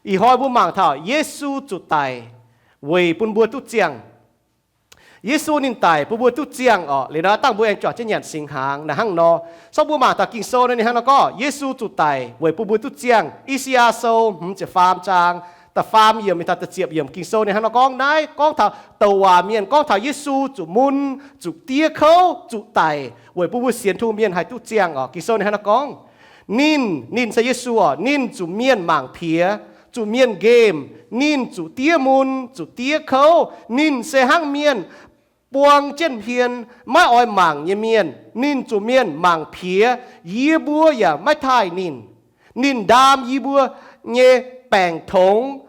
Ih hnoi mbuo mangc taux Yesu zuqc daic weic bun mbuo duqv ziangh. Yesu ninh daic bun mbuo duqv ziangh orqc. Liuz nor dangh mbuo aengx juangc jienv nyanc singx hnaangx naaic hnangv nor. Sorng mbuo mangc taux Ging-Sou nor ninh hnangv nor gorngv, Yesu zuqc daic weic bun mbuo duqv ziangh. I^saa^yaa Sou hmz ziepc faam zaang da'faam yiemc mingh taux da'ziepc yiemc Ging-Sou ninh hnangv nor gorngv naaiv, gorngv taux douc waac mienh gorngv taux Yesu zuqc mun, zuqc diev kouv, zuqc daic weic bun mbuo sienx Tin-Hungh mienh haih duqv ziangh orqc. Ging-Sou ninh hnangv nor gorngv, ninh, ninh se Yesu orqc, ninh zuqc mienh mangc piex, zuqc mienh nqemh. Ninh zuqc diev mun, zuqc diev kouv. Ninh se hnangv mienh buang jienv hmien, maiv oix mangc nyei mienh. Ninh zuqc mienh mangc piex, yie mbuo yaac maiv taaih ninh. Ninh ndaam yie mbuo nyei baeng-tongx,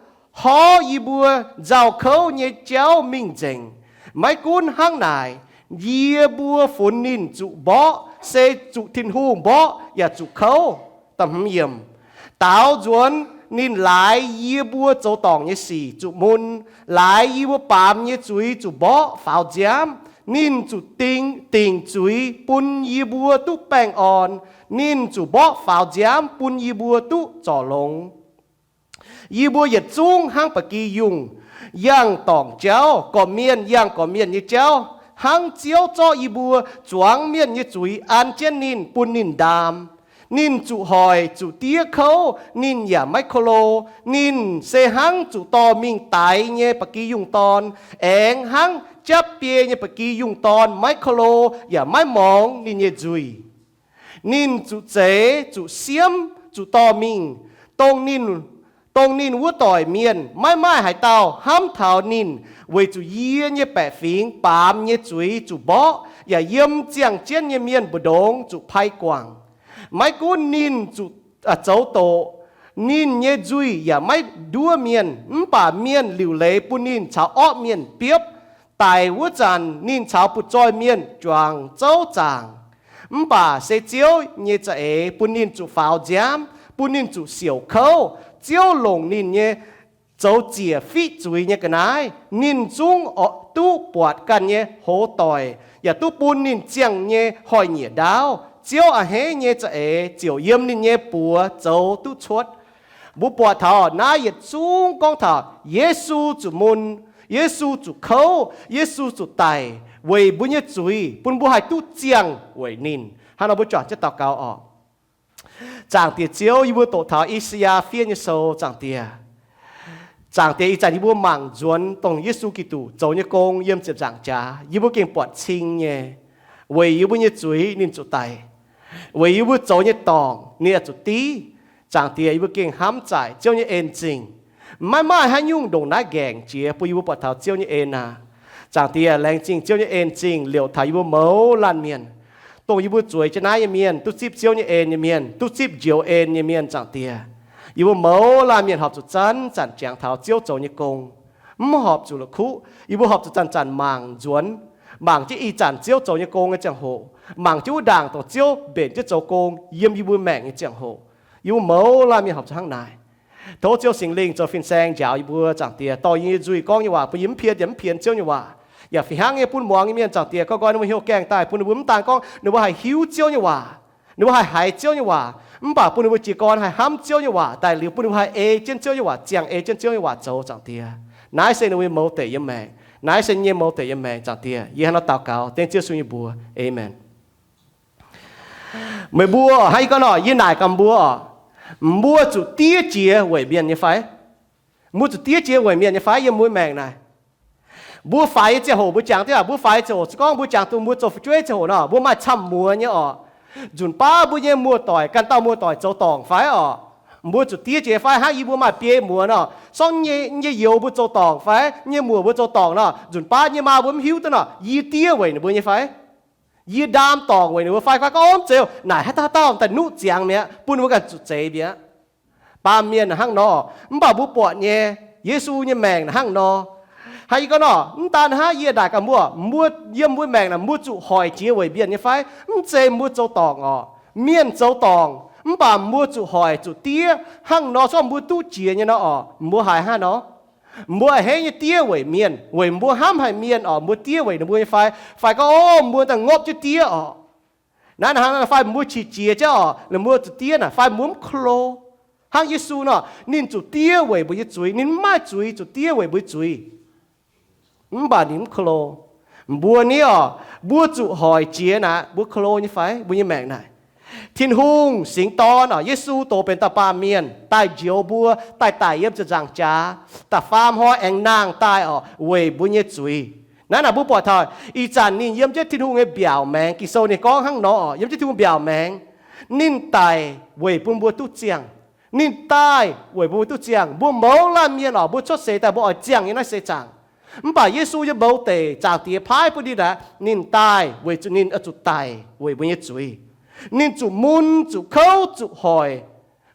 horv yie mbuo nzauh kouv nyei jauv mingh nzengc. Maiv gunv hnangv naaic, yie mbuo funx ninh zuqc mborqv, se zuqc Tin-Hungh mborqv yaac zuqc kouv. Daaux nzuonx ninh laaix yie mbuo zoux dorngc nyei sic zuqc mun, laaix yie mbuo baamz nyei zuiz zuqc mborqv faaux nziaamv. Ninh zuqc dingc zuiz bun yie mbuo duqv baengh orn. Ninh zuqc mborqv faaux nziaamv bun yie mbuo duqv zorc longx. Yie mbuo yietc zungv hnangv ba'gi yungh yangh dorngc jauv, gorqv-mienh yangh gorqv-mienh nyei jauv. Hnangv Ziouv zorqv yie mbuo zuangx mienh nyei zuiz an jienv ninh bun ninh ndaam. Ninh zuqc hoic, zuqc diev kouv, ninh yaac maiv ko lo. Ninh se hnangv zuqc dorh mingh daix nyei ba'gi yungh dorn, aengx hnangv japv biei nyei ba'gi yungh dorn maiv ko lo yaac maiv muangx ninh nyei nzuih. Ninh zuqc zeix, zuqc siemv, zuqc dorh mingh, dongh ninh, dongh ninh wuov doic mienh maiv maaih haaix dauh hnamv taux ninh. Weic zuqc yie nyei baeqc fingx baamz nyei zuiz zuqc mborqv, yaac yiem ziangh jienv nyei mienh mbu'ndongx zuqc pai guangc. Maiv gunv ninh zuqc zoux doqc, ninh nyei nzuih yaac maiv nduov mienh, mv baac mienh liuc leiz bun ninh caux orqv mienh biopv. Daic wuov zanc ninh caux butv-zoih mienh juangc zouv zaangc. Mv baac se Ziouv nyei za'eix bun ninh zuqc faaux nziaamv, bun ninh zuqc siouc kouv. Ziouv longc ninh nyei zoux ziec fiqv zuiz nyei ga'naaiv. Ninh zungv duqv buatc ganh nyei hoz doic, yaac duqv bun ninh ziangh nyei hnoi-nyieqc ndaauv. Ziouv a'hneiv nyei za'eix ziouc yiem ninh nyei buoz zoux duqv cuotv. Mbuo buatc taux naaiv yietc zungv gorngv taux Yesu zuqc mun, Yesu zuqc kouv, Yesu zuqc daic weic mbuo nyei zuiz, bun mbuo haih duqv ziangh weic ninh. Hnangv nor mbuo juangc jienv daux gaux orqc. Zaangc Diex Ziouv, yie mbuo doqc taux I^saa^yaa fiev nyei sou, Zaangc Diex. Zaangc Diex, ih zanc yie mbuo mangc nzuonx dongh Yesu Giduc zoux nyei gong yiem ziepc nzaangc jaax, yie mbuo gengh buatc cing nyei. Weic yie mbuo nyei zuiz ninh zuqc daic. Weic yie mbuo zoux nyei dorngc ninh yaac zuqc div. Zaangc Diex, yie mbuo gengh hnamv zaaic Ziouv nyei en zingh. Maiv maaih haaix nyungc ndongc naaiv nqaengc jiex bun yie mbuo buatc taux Ziouv nyei en aqv. Zaangc Diex, laengz zingh Ziouv nyei en zingh liouc taux yie mbuo mouz laanh mienh. Dongh yie mbuo zueiz jienv naaiv nyei mienh, duqv zipv Ziouv nyei en nyei mienh, duqv zipv njoux en nyei mienh, Zaangc Diex, yie mbuo mouz laanh mienh horpc zuqc zanc-zanc jangx taux Ziouv zoux nyei gong. Mv horpc zuqc la'kuqv, yie mbuo horpc zuqc zanc-zanc mangc nzuonx, mangc jienv ih zanc Ziouv zoux nyei gong nyei ziangh hoc, mangc jienv wuov ndaangc dongh Ziouv mbenc jienv zoux gong yiem yie mbuo maengc nyei ziangh hoc. Yie mbuo mouz laanh mienh horpc zuqc hnangv naaic. Tov Ziouv Singx Lingh zoux fin-saeng njaaux yie mbuo, Zaangc Diex, dorh yie nyei nzuih gorngv nyei waac bun yie mv pien yaac mv pienx Ziouv nyei waac, yaac fih hnangv nyei bun muangx nyei mienh, Zaangc Diex, goix nqoi ninh mbuo hnyouv gaengh daaih, bun ninh mbuo mv daan gorngv ninh mbuo haih hiuv Ziouv nyei waac, ninh mbuo haih haiz Ziouv nyei waac, mv baac bun ninh mbuo jiez gorn haih hnamv Ziouv nyei waac daaih liuz, bun ninh mbuo haih ei jienv Ziouv nyei waac, ziangh ei jienv Ziouv nyei waac zoux, Zaangc Diex. Naaiv se ninh mbuo nyei mouz deic yiem maengc. Naaiv se nyei mouz deic yiem maengc, Zaangc Diex. Yie hnangv nor daux gaux dengv Ziouv Yesu nyei mbuox, aamen. Meih mbuo, hnangv yie gorngv nor, yie naaic gaax mbuo oc, mbuo zuqc diev jiex weic mienh nyei fai? Mbuo zuqc diev jiex weic mienh nyei fai yiem mbuo maengc naaic? Mbuo faix nyei ziangh hoc mbuo jangx diev aac, mbuo faix nyei ziangh hoc se gorngv mbuo jangx dongh mbuo zoux fu'jueiv ziangh hoc nor, mbuo maaih camv muonz nyei oc. Nzunc baav mbuo nyei muoz-doic, ganh dauh muoz-doic zoux dorngc fai oc, mbuo zuqc diev jiex fai? Hnangv yie mbuo maaih biei muoz nor, sorng nyei youz mbuo zoux dorngc fai nyei muoc mbuo zoux dorngc nor, nzunc baav nyei maa mbuo mv hiuv duqv nor, yie diev weic ninh mbuo nyei fai? Yie ndaam dorngc weic ninh mbuo fai? Fai gorngv mv zeiz, naaic haaix dauh haaix dauh daaih nuqv ziangx mi'aqv, bun ninh mbuo ganh zuqc zeix mi'aqv. Baamh mienh hnangv nor, mv baac mbuo buatc nyei, Yesu nyei maengc hnangv nor. Hnangv yie gorngv nor, mv daan hnangv yie naaic gaax mbuo, mbuo yiem mbuo maengc naaic mbuo zuqc hoic jiex weic mienh nyei fai? Mv zeiz, mbuo zoux dorngc oc, mienh zoux dorngc, mv baac mbuo zuqc hoic zuqc diev. Hnangv nor se gorngv mbuo duqv jiex nyei nor oc, mbuo haiz hnangv nor, mbuo a'hneiv nyei diev weic mienh, weic mbuo hnamv haic mienh oc, mbuo diev weic ninh mbuo nyei fai? Fai gorngv, o, mbuo daaih ngopv jienv diev oc. Naaiv hnangv fai mbuo qiex jiez jienv oc, ninh mbuo zuqc diev naaic fai mbuo mv ko lo. Hnangv Yesu nor, ninh zuqc diev weic mbuo nyei zuiz. Ninh mv maaih zuiz zuqc diev weic mbuo nyei zuiz. Mv baac ninh mv ko lo. Mbuo ni oc, mbuo zuqc hoic jiex naaic, mbuo ko lo nyei fai? Mbuo nyei maengc naaic, Tin-Hungh singx dorn oc, Yesu doz benx dauh baamh mienh daaih njoux mbuo, daaih daic yiem ziepc nzaangc jaax, da'faam hnoi aengx nangh daaih oc, weic mbuo nyei zuiz. Naaiv naaic mbuo buatc taux ih zanc ninh yiem jienv Tin-Hungh nyei mbiaauc maengx. Ging-Sou ninh gorngv hnangv nor oc, yiem jienv Tin-Hungh mbiaauc maengx, ninh daic weic bun mbuo duqv ziangh. Ninh daaih weic bun mbuo duqv ziangh. Mbuo mouz laanh mienh oc, mbuo cuotv seix daaih mbuo oix ziangh nyei naaiv seix zaangc. Mv baac Yesu yiem mouz deic, Zaangc Diex paaiv bun ninh aqv, ninh daaih weic zuqc ninh oix zuqc daic weic mbuo nyei zuiz. Ninh zuqc mun, zuqc kouv, zuqc hoic,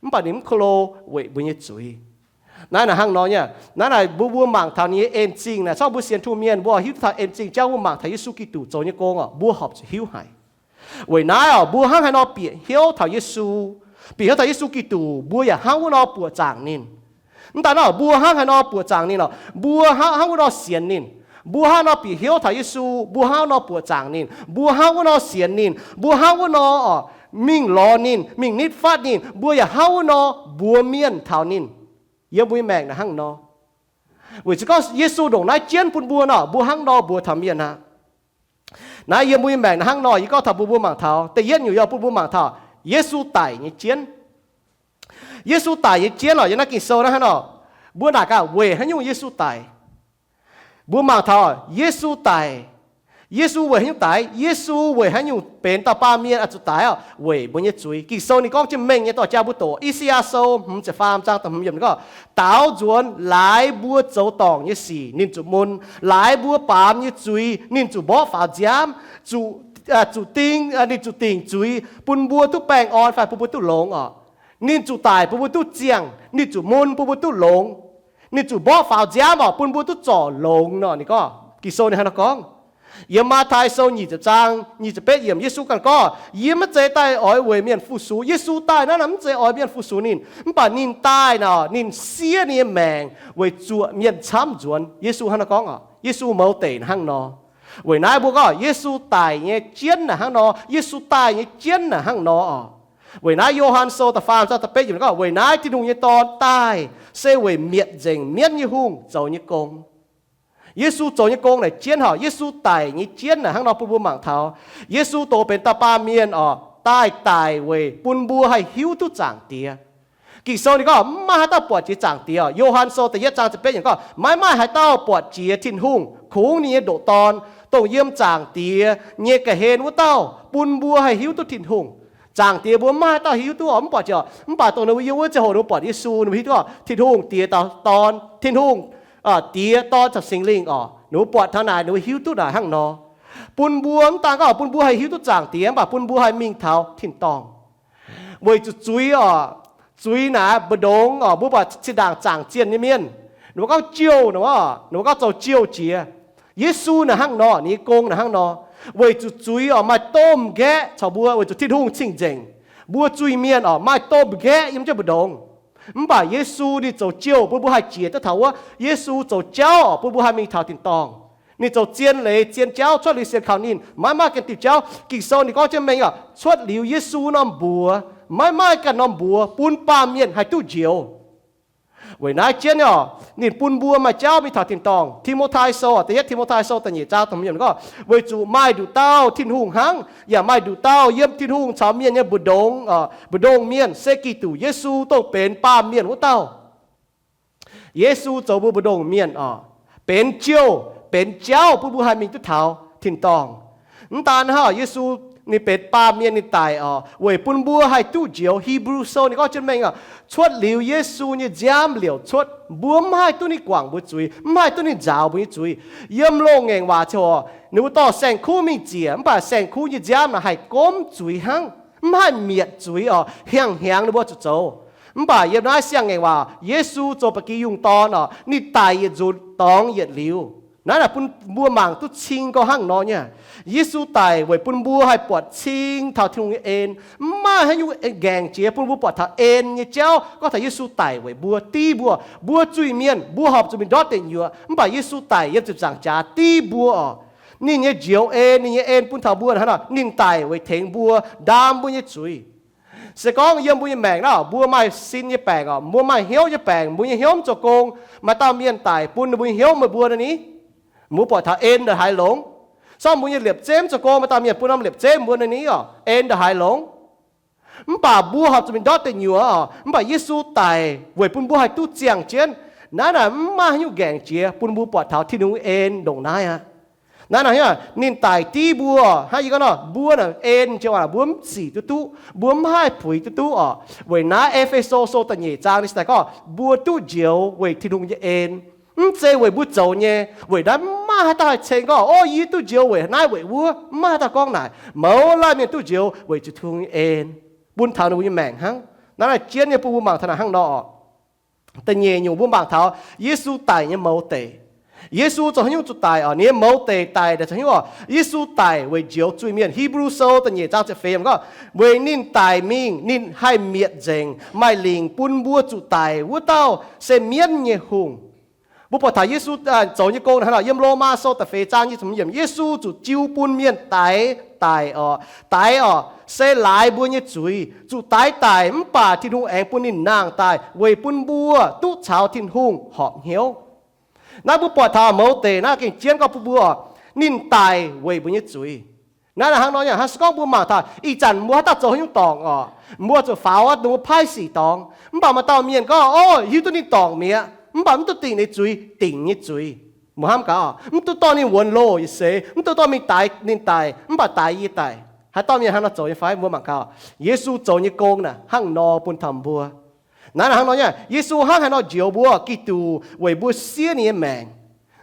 mv baac ninh mv ko lo weic mbuo nyei zuiz. Naaiv naaic hnangv nor nyei. Naaiv naaic mbuo, mbuo mangc taux ninh nyei en-zingh naaic, corc mbuo sienx Tin-Hungh mienh mbuo hiuv duqv taux en-zingh jauv, mbuo mangc taux Yesu Giduc zoux nyei gong oc, mbuo horpc zuqc hiuv haic. Weic naaiv oc, mbuo hnangv haaix nor bieqc hnyouv taux Yesu, bieqc hnyouv taux Yesu Giduc, mbuo yaac hnangv wuov nor buoqc zaangc ninh. Mv daaih naaiv oc, mbuo hnangv haaix nor buoqc zaangc ninh oc, mbuo hnangv, hnangv wuov nor sienx ninh. Mbuo hnangv nor bieqc hnyouv taux Yesu, mbuo hnangv wuov nor buoqc zaangc ninh. Mbuo hnangv wuov nor sienx ninh. Mbuo hnangv wuov nor oc, mingh lorz ninh, mingh nitv fatv ninh. Mbuo yaac hnangv wuov nor mbuox mienh taux ninh. Yiem mbuo nyei maengc naaic hnangv nor. Weic zuqc gorngv Yesu ndongc naaiv jienv bun mbuo nor, mbuo hnangv nor mbuox taux mienh aqv. Naaiv yiem mbuo nyei maengc naaiv hnangv nor, yie gorngv taux mbuo, mbuo mangc taux da'yietv nyungc yaac bun mbuo mangc taux Yesu daic nyei jienv. Yesu daic nyei jienv oc, yiem naaiv Ging-Sou naaiv hnangv nor, mbuo naaic gaax weic haaix nyungc Yesu daic. Mbuo mangc taux Yesu daic. Yesu weic haaix nyungc daic? Yesu weic haaix nyungc benx dauh baamh mienh oix zuqc daic oc? Weic mbuo nyei zuiz. Ging-Sou ninh gorngv jienv mengh nyei dorh jaa mbuo doqc. I^saa^yaa Sou hmz ziepc faam zaang da'hmz yiemc ninh gorngv, Daaux nzuonx laaix mbuo zoux dorngc nyei sic ninh zuqc mun, laaix mbuo baamz nyei zuiz ninh zuqc mborqv faaux nziaamv, zuqc, zuqc ding, ninh zuqc dingc zuiz bun mbuo duqv baengh orn fai bun mbuo duqv longx oc. Ninh zuqc daic bun mbuo duqv ziangh, ninh zuqc mun bun mbuo duqv longx, ninh zuqc mborqv faaux nziaamv oc, bun mbuo duqv zorc longx nor. Ninh gorngv, Ging-Sou ninh hnangv nor gorngv. Yiem Matv^tai Sou nyic ziepc zaang nyic ziepc betv yiemc Yesu ganh gorngv, Yie maiv zeiz daaih oix weic mienh fu-sux. Yesu daaih naaiv naaic mv zeiz oix mienh fu-sux ninh, mv baac ninh daaih naaic ninh siev ninh nyei maengc weic zuoqc mienh camv nzuonx. Yesu hnangv nor gorngv oc. Yesu mouz deic hnangv nor. Weic naaiv mbuo gorngv Yesu daic nyei jienv naaic hnangv nor, Yesu daaih nyei jienv naaic hnangv nor oc. Weic naaiv Yo^han Sou da'faam zaang da'betv yiemc gorngv, Weic naaiv Tin-Hungh nyei Dorn daaih se weic mietc nzengc mienv nyei hungh zoux nyei gong. Yesu zoux nyei gong naaic jienv oc, Yesu daic nyei jienv naaic hnangv nor bun mbuo mangc taux Yesu doz benx dauh baamh mienh oc, daaih daic weic bun mbuo haih hiuv duqv Zaangc Diex. Ging-Sou ninh gorngv maiv maaih haaix dauh buatc jiex Zaangc Diex oc. Yo^han Sou da'yietv zaang ziepc betv yiemc gorngv, Maiv maaih haaix dauh buatc jiex Tin-Hungh, kungx ninh nyei ndoqc Dorn, dongh yiem Zaangc Diex nyei ga'hlen wuov dauh, bun mbuo haih hiuv duqv Tin-Hungh. Zaangc Diex mbuo maiv maaih haaix dauh hiuv duqv oc, mv buatc jiex oc. Mv baac dongh ninh mbuo yiem wuov ziangh hoc ninh mbuo buatc Yesu, ninh mbuo hiuv duqv oc, Tin-Hungh Diex dauh Dorn, Tin-Hungh Diex, Dorn caux Singx Lingh oc. Ninh mbuo buatc taux naaic ninh mbuo hiuv duqv naaic hnangv nor. Bun mbuo mv daan gorngv bun mbuo haih hiuv duqv Zaangc Diex, mv baac bun mbuo haih mingh taux tin-dorngh. Weic zuqc zuiz oc, zuiz naaic mbu'ndongx oc, mbuo buatc zinh ndaangc zaangc zienh nyei mienh, ninh mbuo gorngv jouh, ninh mbuo gorngv zoux jouh jiex. Yesu naaic hnangv nor, ninh nyei gong naaic hnangv nor. Weic zuqc zuiz oc maaih domh nqaeqv caux mbuo, weic zuqc Tin-Hungh cing-nzengc, mbuo zuiz-mienh oc maaih domh nqaeqv yiem jienv mbu'ndongx. Mv baac Yesu ninh zoux jouh bun mbuo haih jiex duqv taux wuov. Yesu zoux jauv oc bun mbuo haih mingh taux tin-dorngh. Ninh zoux zien leiz zien jauv, cuotv liuz sienx kaux ninh maiv maaih ganh diuh jauv. Ging-Sou ninh gorngv jienv mengh oc, cuotv liuz Yesu norm mbuox maiv maaih ganh norm mbuox bun baamh mienh haih duqv njoux. Weic naaiv jienv oc, ninh bun mbuo maaih jauv mingh taux tin-dorngh. Ti^mo^tai Sou, da'yietv Ti^mo^tai Sou da'nyeic zaang da'hmz yiemc gorngv, Weic zuqc maaih nduqc dauh Tin-Hungh hnangv, yaac maaih nduqc dauh yiem Tin-Hungh caux mienh nyei mbu'ndongx, mbu'ndongx mienh, se Giduc Yesu, dongh benx baamh mienh wuov dauh. Yesu zoux mbuo mbu'ndongx mienh oc, benx jouh, benx jauv bun mbuo haih mingh duqv taux tin-dorngh. Mv daan hnangv, Yesu ninh benx baamh mienh, ninh daic oc, weic bun mbuo haih duqv njoux. Hipv^lu Sou ninh gorngv jienv mengh oc, cuotv liuz Yesu nyei nziaamv liouc cuotv, mbuo mv haih duqv ninh guangc mbuo zuiz, mv haih duqv ninh nzaaux mbuo nyei zuiz. Yiem loz-ngaengc waac ziouc, ninh mbuo dorh saeng-kuv mingh ziec, mv baac saeng-kuv nyei nziaamv naaic haih gomv zuiz hnangv, mv haih mietc zuiz oc, hnyangx-hnyangx ninh mbuo zuqc zoux. Mv baac yiem naaiv siang-ngaengc waac, Yesu zoux ba'gi yungh dorn oc, ninh daic yietc nzunc dorngx yietc liuz. Naaiv naaic bun mbuo mangc duqv cing gorngv hnangv nor nyei. Yesu daic weic bun mbuo haih buatc cing taux Tin-Hungh nyei en. Mv maaih haaix nyungc ngaengc jiex bun mbuo buatc taux en nyei jauv gorngv taux Yesu daic weic mbuo, div mbuo. Mbuo zuiz-mienh, mbuo horpc zuqc mingh ndortv deic nyuoqc, mv baac Yesu daic yiem ziepc nzaangc jaax div mbuo oc. Ninh nyei njoux en, ninh nyei en bun taux mbuo hnangv nor, ninh daic weic tengx mbuo, ndaam mbuo nyei zuiz. Se gorngv yiem mbuo nyei maengc naaic, mbuo maaih sin nyei baengc orqc, mbuo maaih hnyouv nyei baengc, mbuo nyei hnyouv mv zoux gong, maaih dauh mienh daic bun ninh mbuo nyei hnyouv meih mbuo nor ni, mbuo buatc taux en ndongc haaix longx. Sorng mbuo nyei liepc zeiv mv zoux gong, maaih dauh mienh bun norm liepc zeiv mbuo nor ni orqc, en ndongc haaix longx. Mv baac mbuo horpc zuqc mingh ndortv deic nyuoqc orqc, mv baac Yesu daic weic bun mbuo haih duqv ziangh jienv. Naaiv naaic mv maaih haaix nyungc nqaengc jiex bun mbuo buatc taux Tin-Hungh en ndongc naaiv aqv. Naaiv naaic ninh daic div mbuo, hnangv yie gorngv nor, mbuo naaic en jiex waac mbuo mv sic duqv duqv, mbuo mv haih puix duqv duqv orqc. Weic naaiv E^fe^so Sou da'nyeic zaang ninh se daaih gorngv mbuo duqv njoux weic Tin-Hungh nyei en. Mv zeiz weic mbuo zoux nyei. Weic naaiv mv maaih haaix dauh haih ceng gorngv, o, yie duqv njoux weic naaiv weic wuov. Mv maaih haaix dauh gorngv naaic. Mouz laanh mienh duqv njoux weic zuqc Tin-Hungh nyei en bun taux ninh mbuo nyei maengc hnangv. Naaiv naaic jienv nyei bun mbuo mangc taux naaic hnangv nor orqc. Da'nyeic nyungc mbuo mangc taux Yesu daic nyei mouz deic. Yesu zoux haaix nyungc zuqc daic orqc? Ninh nyei mouz deic daic daaih zoux haaix nyungc orqc? Yesu daic weic njoux zuiz-mienh. Hipv^lu Sou da'nyeic zaang ziepc feix gorngv, weic ninh daic mingh ninh haih mietc nzengc maaih lingc bun mbuo zuqc daic wuov dauh se mienv nyei hungh. Mbuo buatc taux Yesu zoux nyei gong hnangv nor, yiem Lomaa Sou da'feix zaang nyic ziepc hmz yiemc, Yesu zuqc jiu bun mienh daix daic orqc. Daix orqc se laaix mbuo nyei zuiz. Zuqc daix daic mv baac Tin-Hungh aengx bun ninh nangh daaih weic bun mbuo duqv caux Tin-Hungh horpc hnyouv. Naaiv mbuo buatc taux mouz deic naaiv gengh jienv gorngv bun mbuo orqc, ninh daic weic mbuo nyei zuiz. Naaiv hnangv nor nyei, hnangv se gorngv mbuo mangc taux ih zanc mbuo haaix dauh zoux haaix nyungc dorngc orqc, mbuo zuqc faaux wuov dongh mbuo paaiv sic dorngx. Mv baac maaih dauh mienh gorngv, o, hiuv duqv ninh dorngc mi'aqv, mv baac mv duqv dingc ninh zuiz, dingc nyei zuiz. Mbuo hnamv gaax orqc, mv duqv dorh ninh wuonx loh yaac seix, mv duqv dorh mingh daix ninh daic, mv baac daix yie daic. Haaix dauh mienh hnangv nor zoux nyei fai? Mbuo mangc gaax orqc, Yesu zoux nyei gong naaic hnangv nor bun taux mbuo. Naaiv hnangv nor nyei, Yesu hnangv haaix nor njoux mbuo, Giduc weic mbuo siev ninh nyei maengc.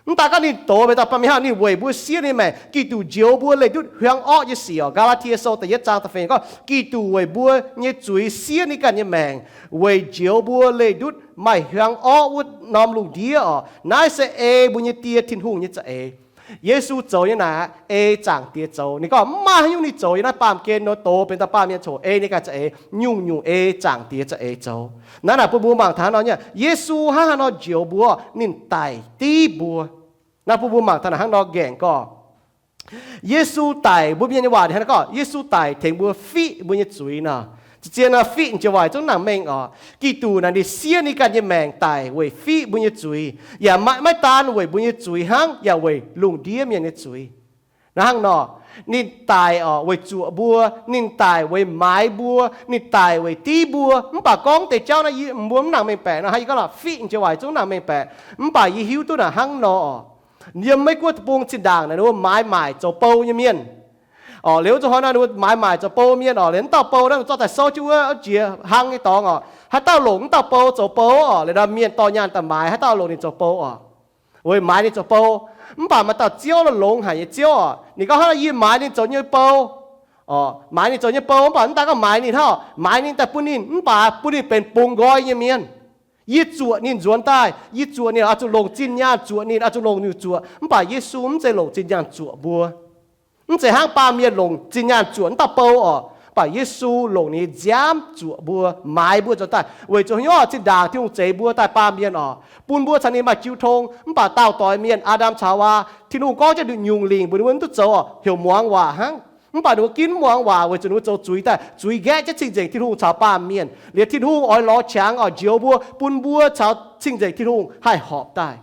Mv daan gorngv ninh doz benx dauh baamh mienh hnangv, ninh weic mbuo siev ninh nyei maengc. Giduc njoux mbuo leih ndutv hiuang orqv nyei sic orqc. Gaa^laa^tie Sou da'yietv zaang da'feix gorngv, Giduc weic mbuo nyei zuiz siev ninh ganh nyei maengc, weic njoux mbuo leih ndutv maaih hiuang orqv wuov norm lungh ndiev orqc. Naaiv se ei mbuo nyei Die Tin-Hungh nyei za'eix. Yesu zoux nyei naaic ei Zaangc Diex zoux. Ninh gorngv mv maaih haaix nyungc ninh zoux yiem naaiv baamh gen nor, doz benx dauh baamh mienh coc ei ninh ganh za'eix, nyungc-nyungc ei Zaangc Diex za'eix zoux. Naaiv naaic bun mbuo mangc taux hnangv nor nyei, Yesu hnangv haaix nor njoux mbuo, ninh daic div mbuo. Naaiv bun mbuo mangc taux naaic hnangv nor nqaengc gorngv, Yesu daic, mbuo Mienh nyei waac ninh hnangv nor gorngv, Yesu daic tengx mbuo fiqv mbuo nyei zuiz nor. Zien-zien nor, fiqv jiex waaic zungv nangc mengh orqc. Giduc naaic ninh siev ninh ganh nyei maengc daic weic fiqv mbuo nyei zuiz, yaac maiv daan weic mbuo nyei zuiz hnangv, yaac weic lungh ndiev mienh nyei zuiz. Naaiv hnangv nor, ninh daic orqc weic zuoqc mbuo, ninh daic weic maaiz mbuo, ninh daic weic div mbuo. Mv baac gorngv deix jauv naaiv mbuo mv nangc mengh baeqc nor, hnangv yie gorngv lorqc, fiqv jiex waaic zungv mv nangc mengh baeqc. Mv baac yie hiuv duqv naaic hnangv nor orqc, yiem Meiv Guoqv deic-bung zinh ndaangc naaic ninh mbuo maaiz maaic zoux bou nyei mienh orqc. Liuz zuqc hnoi naaic ninh mbuo maaiz maaic zoux bou mienh orqc, liuz mv dauh bou naaiv ninh zorqv daaih souv jienv wuov jiex hlang nyei dorngx orqc. Haaix dauh longc mv dauh bou zoux bou orqc, liuz nor mienh dorh nyaanh daaih maaiz haaix dauh longc ninh zoux bou orqc, weic maaiz ninh zoux bou. Mv baac maaih dauh ziouv longx haic nyei ziouv orqc, ninh gorngv, hnangv naaiv yie maaiz ninh zoux nyei bou orqc, maaiz ninh zoux nyei bou, mv baac mv daan gorngv maaiz ninh hnangv, maaiz ninh daaih bun ninh, mv baac bun ninh benx bungx nqoi nyei mienh. Yie zuoqc ninh nzuonx daaih, yie zuoqc ninh oix zuqc longc zinh nyaanh zuoqc ninh, oix zuqc longc nyungc zuoqc. Mv baac Yesu mv zeiz longc zinh nyaanh zuoqc mbuo. Mv zeiz hnangv baamh mienh longc zinh nyaanh zuoqc mv dauh bou orqc, mv baac Yesu longc ninh nyei nziaamv zuoqc mbuo, maaiz mbuo nzuonx daaih. Weic zuqc haaix nyungc? Zinh ndaangc Tin-Hungh zeix mbuo daaih baamh mienh orqc, bun mbuo caux ninh maaih jiu tong. Mv baac daauh doix mienh, Aa^ndam caux Waa, Tin-Hungh gorngv jienv nduqc nyungc lingc mbuox ninh mbuo mv duqv zoux orqc, heuc muangx waac hnangv. Mv baac ninh mbuo ginv mv muangx waac weic zuqc ninh mbuo zoux zuiz daaih, zuiz nqaeqv jienv cing-nzengc Tin-Hungh caux baamh mienh. Liuz Tin-Hungh oix lorz qangx orqc, njoux mbuo, bun mbuo caux cing-nzengc Tin-Hungh haih horpc daaih.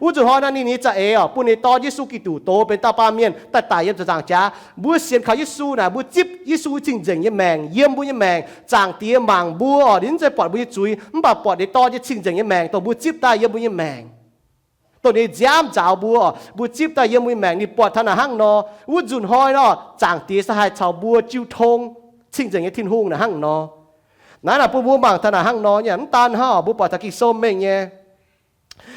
Wuov nzunc hnoi naaiv ninh nyei za'eix orqc, bun ninh dorn Yesu Giduc doz benx dauh baamh mienh daaih daic yiem ziepc nzaangc jaax. Mbuo sienx kaux Yesu naaic, mbuo zipv Yesu cing-nzengc nyei maengc yiem mbuo nyei maengc. Zaangc Diex mangc mbuo orqc, ninh mv zeiz buatc mbuo nyei zuiz, mv baac buatc ninh dorn nyei cing-nzengc nyei maengc dongh mbuo zipv daaih yiem mbuo nyei maengc, dongh ninh nyei nziaamv nzaaux mbuo orqc, mbuo zipv daaih yiem mbuo nyei maengc. Ninh buatc taux naaic hnangv nor, wuov nzunc hnoi nor, Zaangc Diex se haih caux mbuo jiu tong. Cing-nzengc nyei Tin-Hungh naaic hnangv nor. Naaiv naaic bun mbuo mangc taux naaic hnangv nor nyei, mv daan hnangv orqc, mbuo buatc taux Ging-Sou mengh nyei.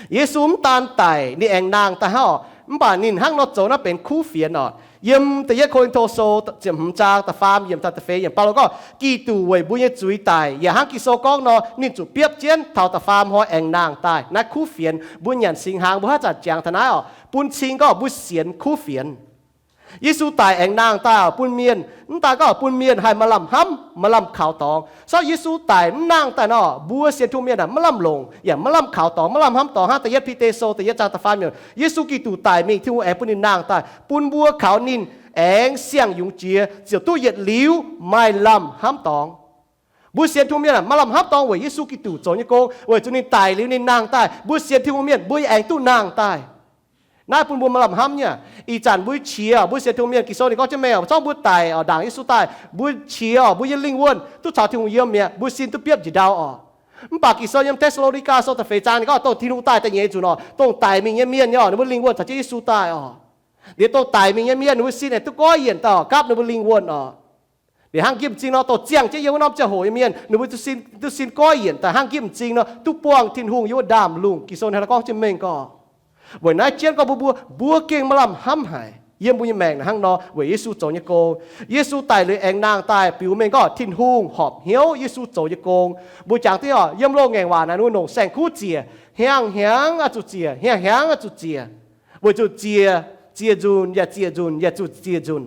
Yesu mv daan daic, ninh aengx nangh daaih hnangv orqc, mv baac ninh hnangv nor zoux naaiv benx kuv fienx orqc. Yiem da'yietv Ko^lin^to Sou ziepc hmz zaang da'faam yiemc taux da'feix yiemc, Baulo gorngv, Giduc weic mbuo nyei zuiz daic, yaac hnangv Ging-Sou gorngv nor, ninh zuqc biopv jienv taux da'faam hnoi aengx nangh daaih. Naaiv kuv fienx mbuo nyanc singx hnaangx mbuo haaix zanc jangx taux naaiv orqc, bun cing gorngv mbuo sienx kuv fienx. Yesu daic aengx nangh daaih orqc, bun mienh, mv daan gorngv bun mienh haih maaih lamh hnamv, maaih lamh kaux dorngx. Sortv Yesu daic mv nangh daaih nor, mbuo sienx Tin-Hungh mienh aeqv, maiv lamh longc, yaac maiv lamh kaux dorngx, maiv lamh hnamv dorngx. Hnangv da'yietv Bide Sou da'yietv zaang da'faam yiemc, Yesu Giduc daic mingh, Tin-Hungh aengx bun ninh nangh daaih, bun mbuo kaux ninh aengx siang-yungz jiex ziouc duqv yietc liuz maaih lamh hnamv dorngx. Mbuo sienx Tin-Hungh mienh maaih lamh hnamv dorngx weic Yesu Giduc zoux nyei gong, weic zuqc ninh daic liuz ninh nangh daaih. Mbuo sienx Tin-Hungh mienh mbuo yaac aengx duqv nangh daaih. Naaiv bun mbuo maaih lamh hnamv nyei. Ih zanc mbuo qiex, mbuo sienx Tin-Hungh mienh, Ging-Sou ninh gorngv jienv mengh, zorqv mbuo daic oc, ndaangc Yesu daaih, mbuo qiex oc, mbuo nyei lingh wuonh duqv caux Tin-Hungh yiem mi'aqv, mbuo sin duqv biopv njiec ndau oc. Mv baac Ging-Sou yiem Te^saa^lo^ni^gaa Sou da'feix zaang ninh gorngv dongh Tin-Hungh daaih da'nyeic nzunc oc, dongh daic mingh nyei mienh nyei oc, ninh mbuo lingh wuonh caux jienv Yesu daaih oc. Liuz dongh daic mingh nyei mienh ninh mbuo sin aengx duqv goiv yienc daaih oc, gapv ninh mbuo lingh wuonh oc. Liuz hnangv nqimh m'zing nor, dongh ziangh jienv yiem wuov norm ziangh hoc nyei mienh ninh mbuo duqv sin, duqv sin goiv yienc daaih hnangv nqimh m'zing nor, duqv buangh Tin-Hungh yiem wuov ndaamv-lungh. Ging-Sou ninh gorngv jienv mengh gorngv. Weic naaiv jienv gorngv mbuo, mbuo, mbuo gengh maaih lamh hnamv haic yiem mbuo nyei maengc naaic hnangv nor weic Yesu zoux nyei gong. Yesu daic liuz aengx nangh daaih biux mengh gorngv Tin-Hungh horpc hnyouv Yesu zoux nyei gong. Mbuo jangx duqv oc, yiem loz-ngaengc waac naaic ninh mbuo longc saeng-kuv ziec, hnyangx-hnyangx oix zuqc ziec, hnyangx-hnyangx oix zuqc ziec, weic zuqc ziec, ziec nzunc yaac ziec nzunc yaac zuqc ziec nzunc.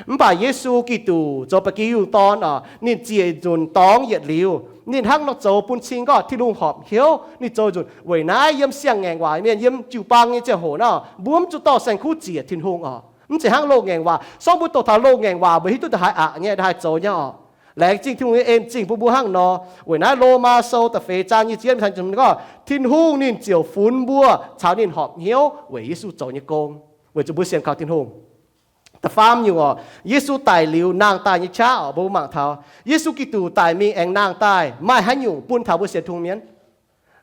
Mv baac Yesu Giduc zoux ba'gi yungh dorn oc, ninh ziec nzunc dorngx yietc liuz, ninh hnangv nor zoux bun cing gorngv Tin-Hungh horpc hnyouv ninh zoux nzunc. Weic naaiv yiem siang-ngaengc waac mienh, yiem jiu-baang nyei ziangh hoc naaiv, mbuo mv zuqc dorh saeng-kuv ziec Tin-Hungh oc. Mv zeiz hnangv loz-ngaengc waac. Sorng mbuo doqc taux loz-ngaengc waac mbuo hiuv duqv ndongc haaix aqc nyei, ndongc haaix zoux nyei oc. Laengz zingh Tin-Hungh nyei en zingh bun mbuo hnangv nor. Weic naaiv Lomaa Sou da'feix zaang nyic ziepc yietv gorngv, Tin-Hungh ninh ziouc funx mbuo caux ninh horpc hnyouv weic Yesu zoux nyei gong, weic zuqc mbuo sienx kaux Tin-Hungh. Da'faam nyungc oc, Yesu daic liuz nangh daaih nyei qaqv oc, mbuo mangc taux Yesu Giduc daic mingh aengx nangh daaih maaih haaix nyungc bun taux mbuo sienx Tin-Hungh mienh?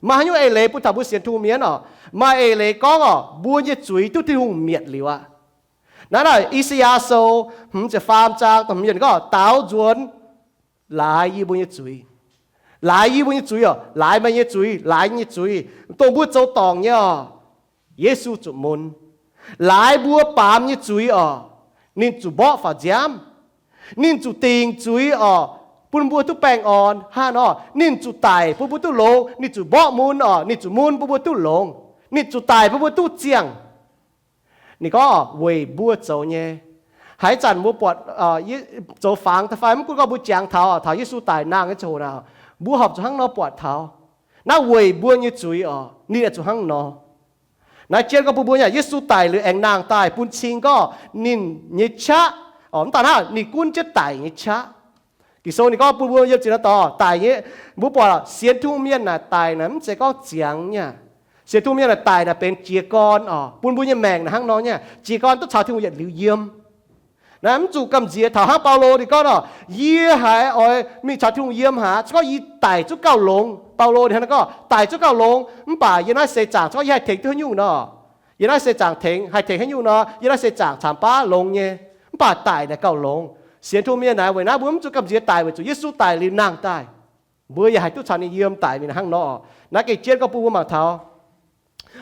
Maaih haaix nyungc eix leiz bun taux mbuo sienx Tin-Hungh mienh oc? Maaih eix leiz gorngv oc, mbuo nyei zuiz duqv Tin-Hungh mietc liuz aqv. Naaiv naaic I^saa^yaa Sou hmz ziepc faam zaang da'hmz yiemc gorngv, Daaux nzuonx laaix yie mbuo nyei zuiz. Laaix yie mbuo nyei zuiz oc, laaix meih nyei zuiz, laaix nyei zuiz, dongh mbuo zoux dorngc nyei oc, Yesu zuqc mun. Laaix mbuo baamz nyei zuiz oc, ninh zuqc mborqv faaux nziaamv. Ninh zuqc dingc zuiz oc, bun mbuo duqv baengh orn hnangv nor. Ninh zuqc daic bun mbuo duqv longx. Ninh zuqc mborqv mun oc, ninh zuqc mun bun mbuo duqv longx. Ninh zuqc daic bun mbuo duqv ziangh. Ninh gorngv weic mbuo zoux nyei. Haaix zanc mbuo buatc zoux fangx da'fai, mv gunv gorngv mbuo jangx taux, taux Yesu daic nangh nyei ziangh hoc naaic, mbuo horpc zuqc hnangv nor buatc taux. Naaiv weic mbuo nyei zuiz oc, ninh aengx zuqc hnangv nor. Naaiv jienv gorngv bun mbuo nyei, Yesu daic liuz aengx nangh daaih bun cing gorngv ninh nyei qaqv, mv daaih hnangv ninh gunv jienv daic nyei qaqv. Ging-Sou ninh gorngv bun mbuo yiem zinh naaiv dorh daic nyei. Mbuo buatc sienx Tin-Hungh mienh naaic daic naaic mv zeiz gorngv ziangx nyei. Sienx Tin-Hungh mienh naaic daic naaic benx jiez gorn oc, bun mbuo nyei maengc naaic hnangv nor nyei. Jiez gorn duqv caux Tin-Hungh yietc liuz yiem. Naaiv mv zuqc gamh nziex taux hnangv Baulo ninh gorngv nor, yie haiz oix mingh caux Tin-Hungh yiem haic, se gorngv yie daic zungv gauh longx. Baulo ninh hnangv naaiv gorngv, daic zungv gauh longx, mv baac yie naaiv seix zaangc se gorngv yie haih tengx duqv haaix nyungc nor. Yie naaiv seix zaangc tengx, haih tengx haaix nyungc nor, yie naaiv seix zaangc caamx baav longx nyei. Mv baac daic naaic gauh longx. Sienx Tin-Hungh mienh naaic weic naaiv mbuo mv zuqc gamh nziex daic weic zuqc Yesu daic liuz nangh daaih. Mbuo yaac haih duqv caux ninh yiem daic mingh hnangv nor. Naaiv gengh jienv gorngv bun mbuo mangc taux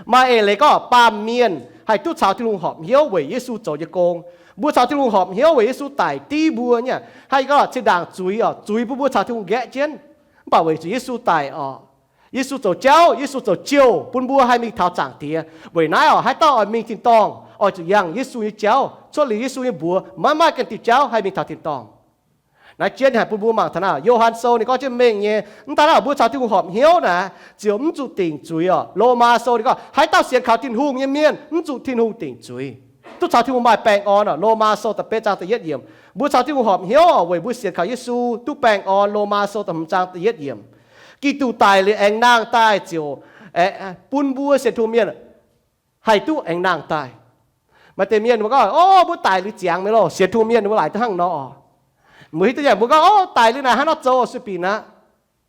maaih eix leiz gorngv baamh mienh haih duqv caux Tin-Hungh horpc hnyouv weic Yesu zoux nyei gong. Mbuo caux Tin-Hungh horpc hnyouv weic Yesu daic div mbuo nyei. Haih gorngv zinh ndaangc zuiz oc, zuiz bun mbuo caux Tin-Hungh nqaeqv jienv. Mv baac weic zuqc Yesu daic oc, Yesu zoux jauv, Yesu zoux jouh bun mbuo haih mingh taux Zaangc Diex. Weic naaiv oc, haaix dauh oix mingh tin-dorngh oix zuqc yangh Yesu nyei jauv. Cuotv liuz Yesu nyei mbuox maiv maaih ganh diuh jauv haih mingh taux tin-dorngh. Naaiv jienv haih bun mbuo mangc taux naaiv, Yo^han Sou ninh gorngv jienv mengh nyei, mv daan naaiv mbuo caux Tin-Hungh horpc hnyouv naaic ziouc mv zuqc dingc zuiz oc. Lomaa Sou ninh gorngv haaix dauh sienx kaux Tin-Hungh nyei mienh mv zuqc Tin-Hungh dingc zuiz, duqv caux Tin-Hungh maaih baengh orn oc. Lomaa Sou da'betv zaang da'yietv yiemc, mbuo caux Tin-Hungh horpc hnyouv oc weic mbuo sienx kaux Yesu duqv baengh orn. Lomaa Sou da'hmz zaang da'yietv yiemc. Giduc daic liuz aengx nangh daaih ziouc bun mbuo sienx Tin-Hungh mienh haih duqv aengx nangh daaih. Maaih deix mienh mbuo gorngv, o, mbuo daic liuz ziangx meih loh. Sienx Tin-Hungh mienh mbuo laaic duqv hnangv nor oc. Mbuo hiuv duqv yaac mbuo gorngv, o, daic liuz naaic hnangv nor zoux sueih binc aqv.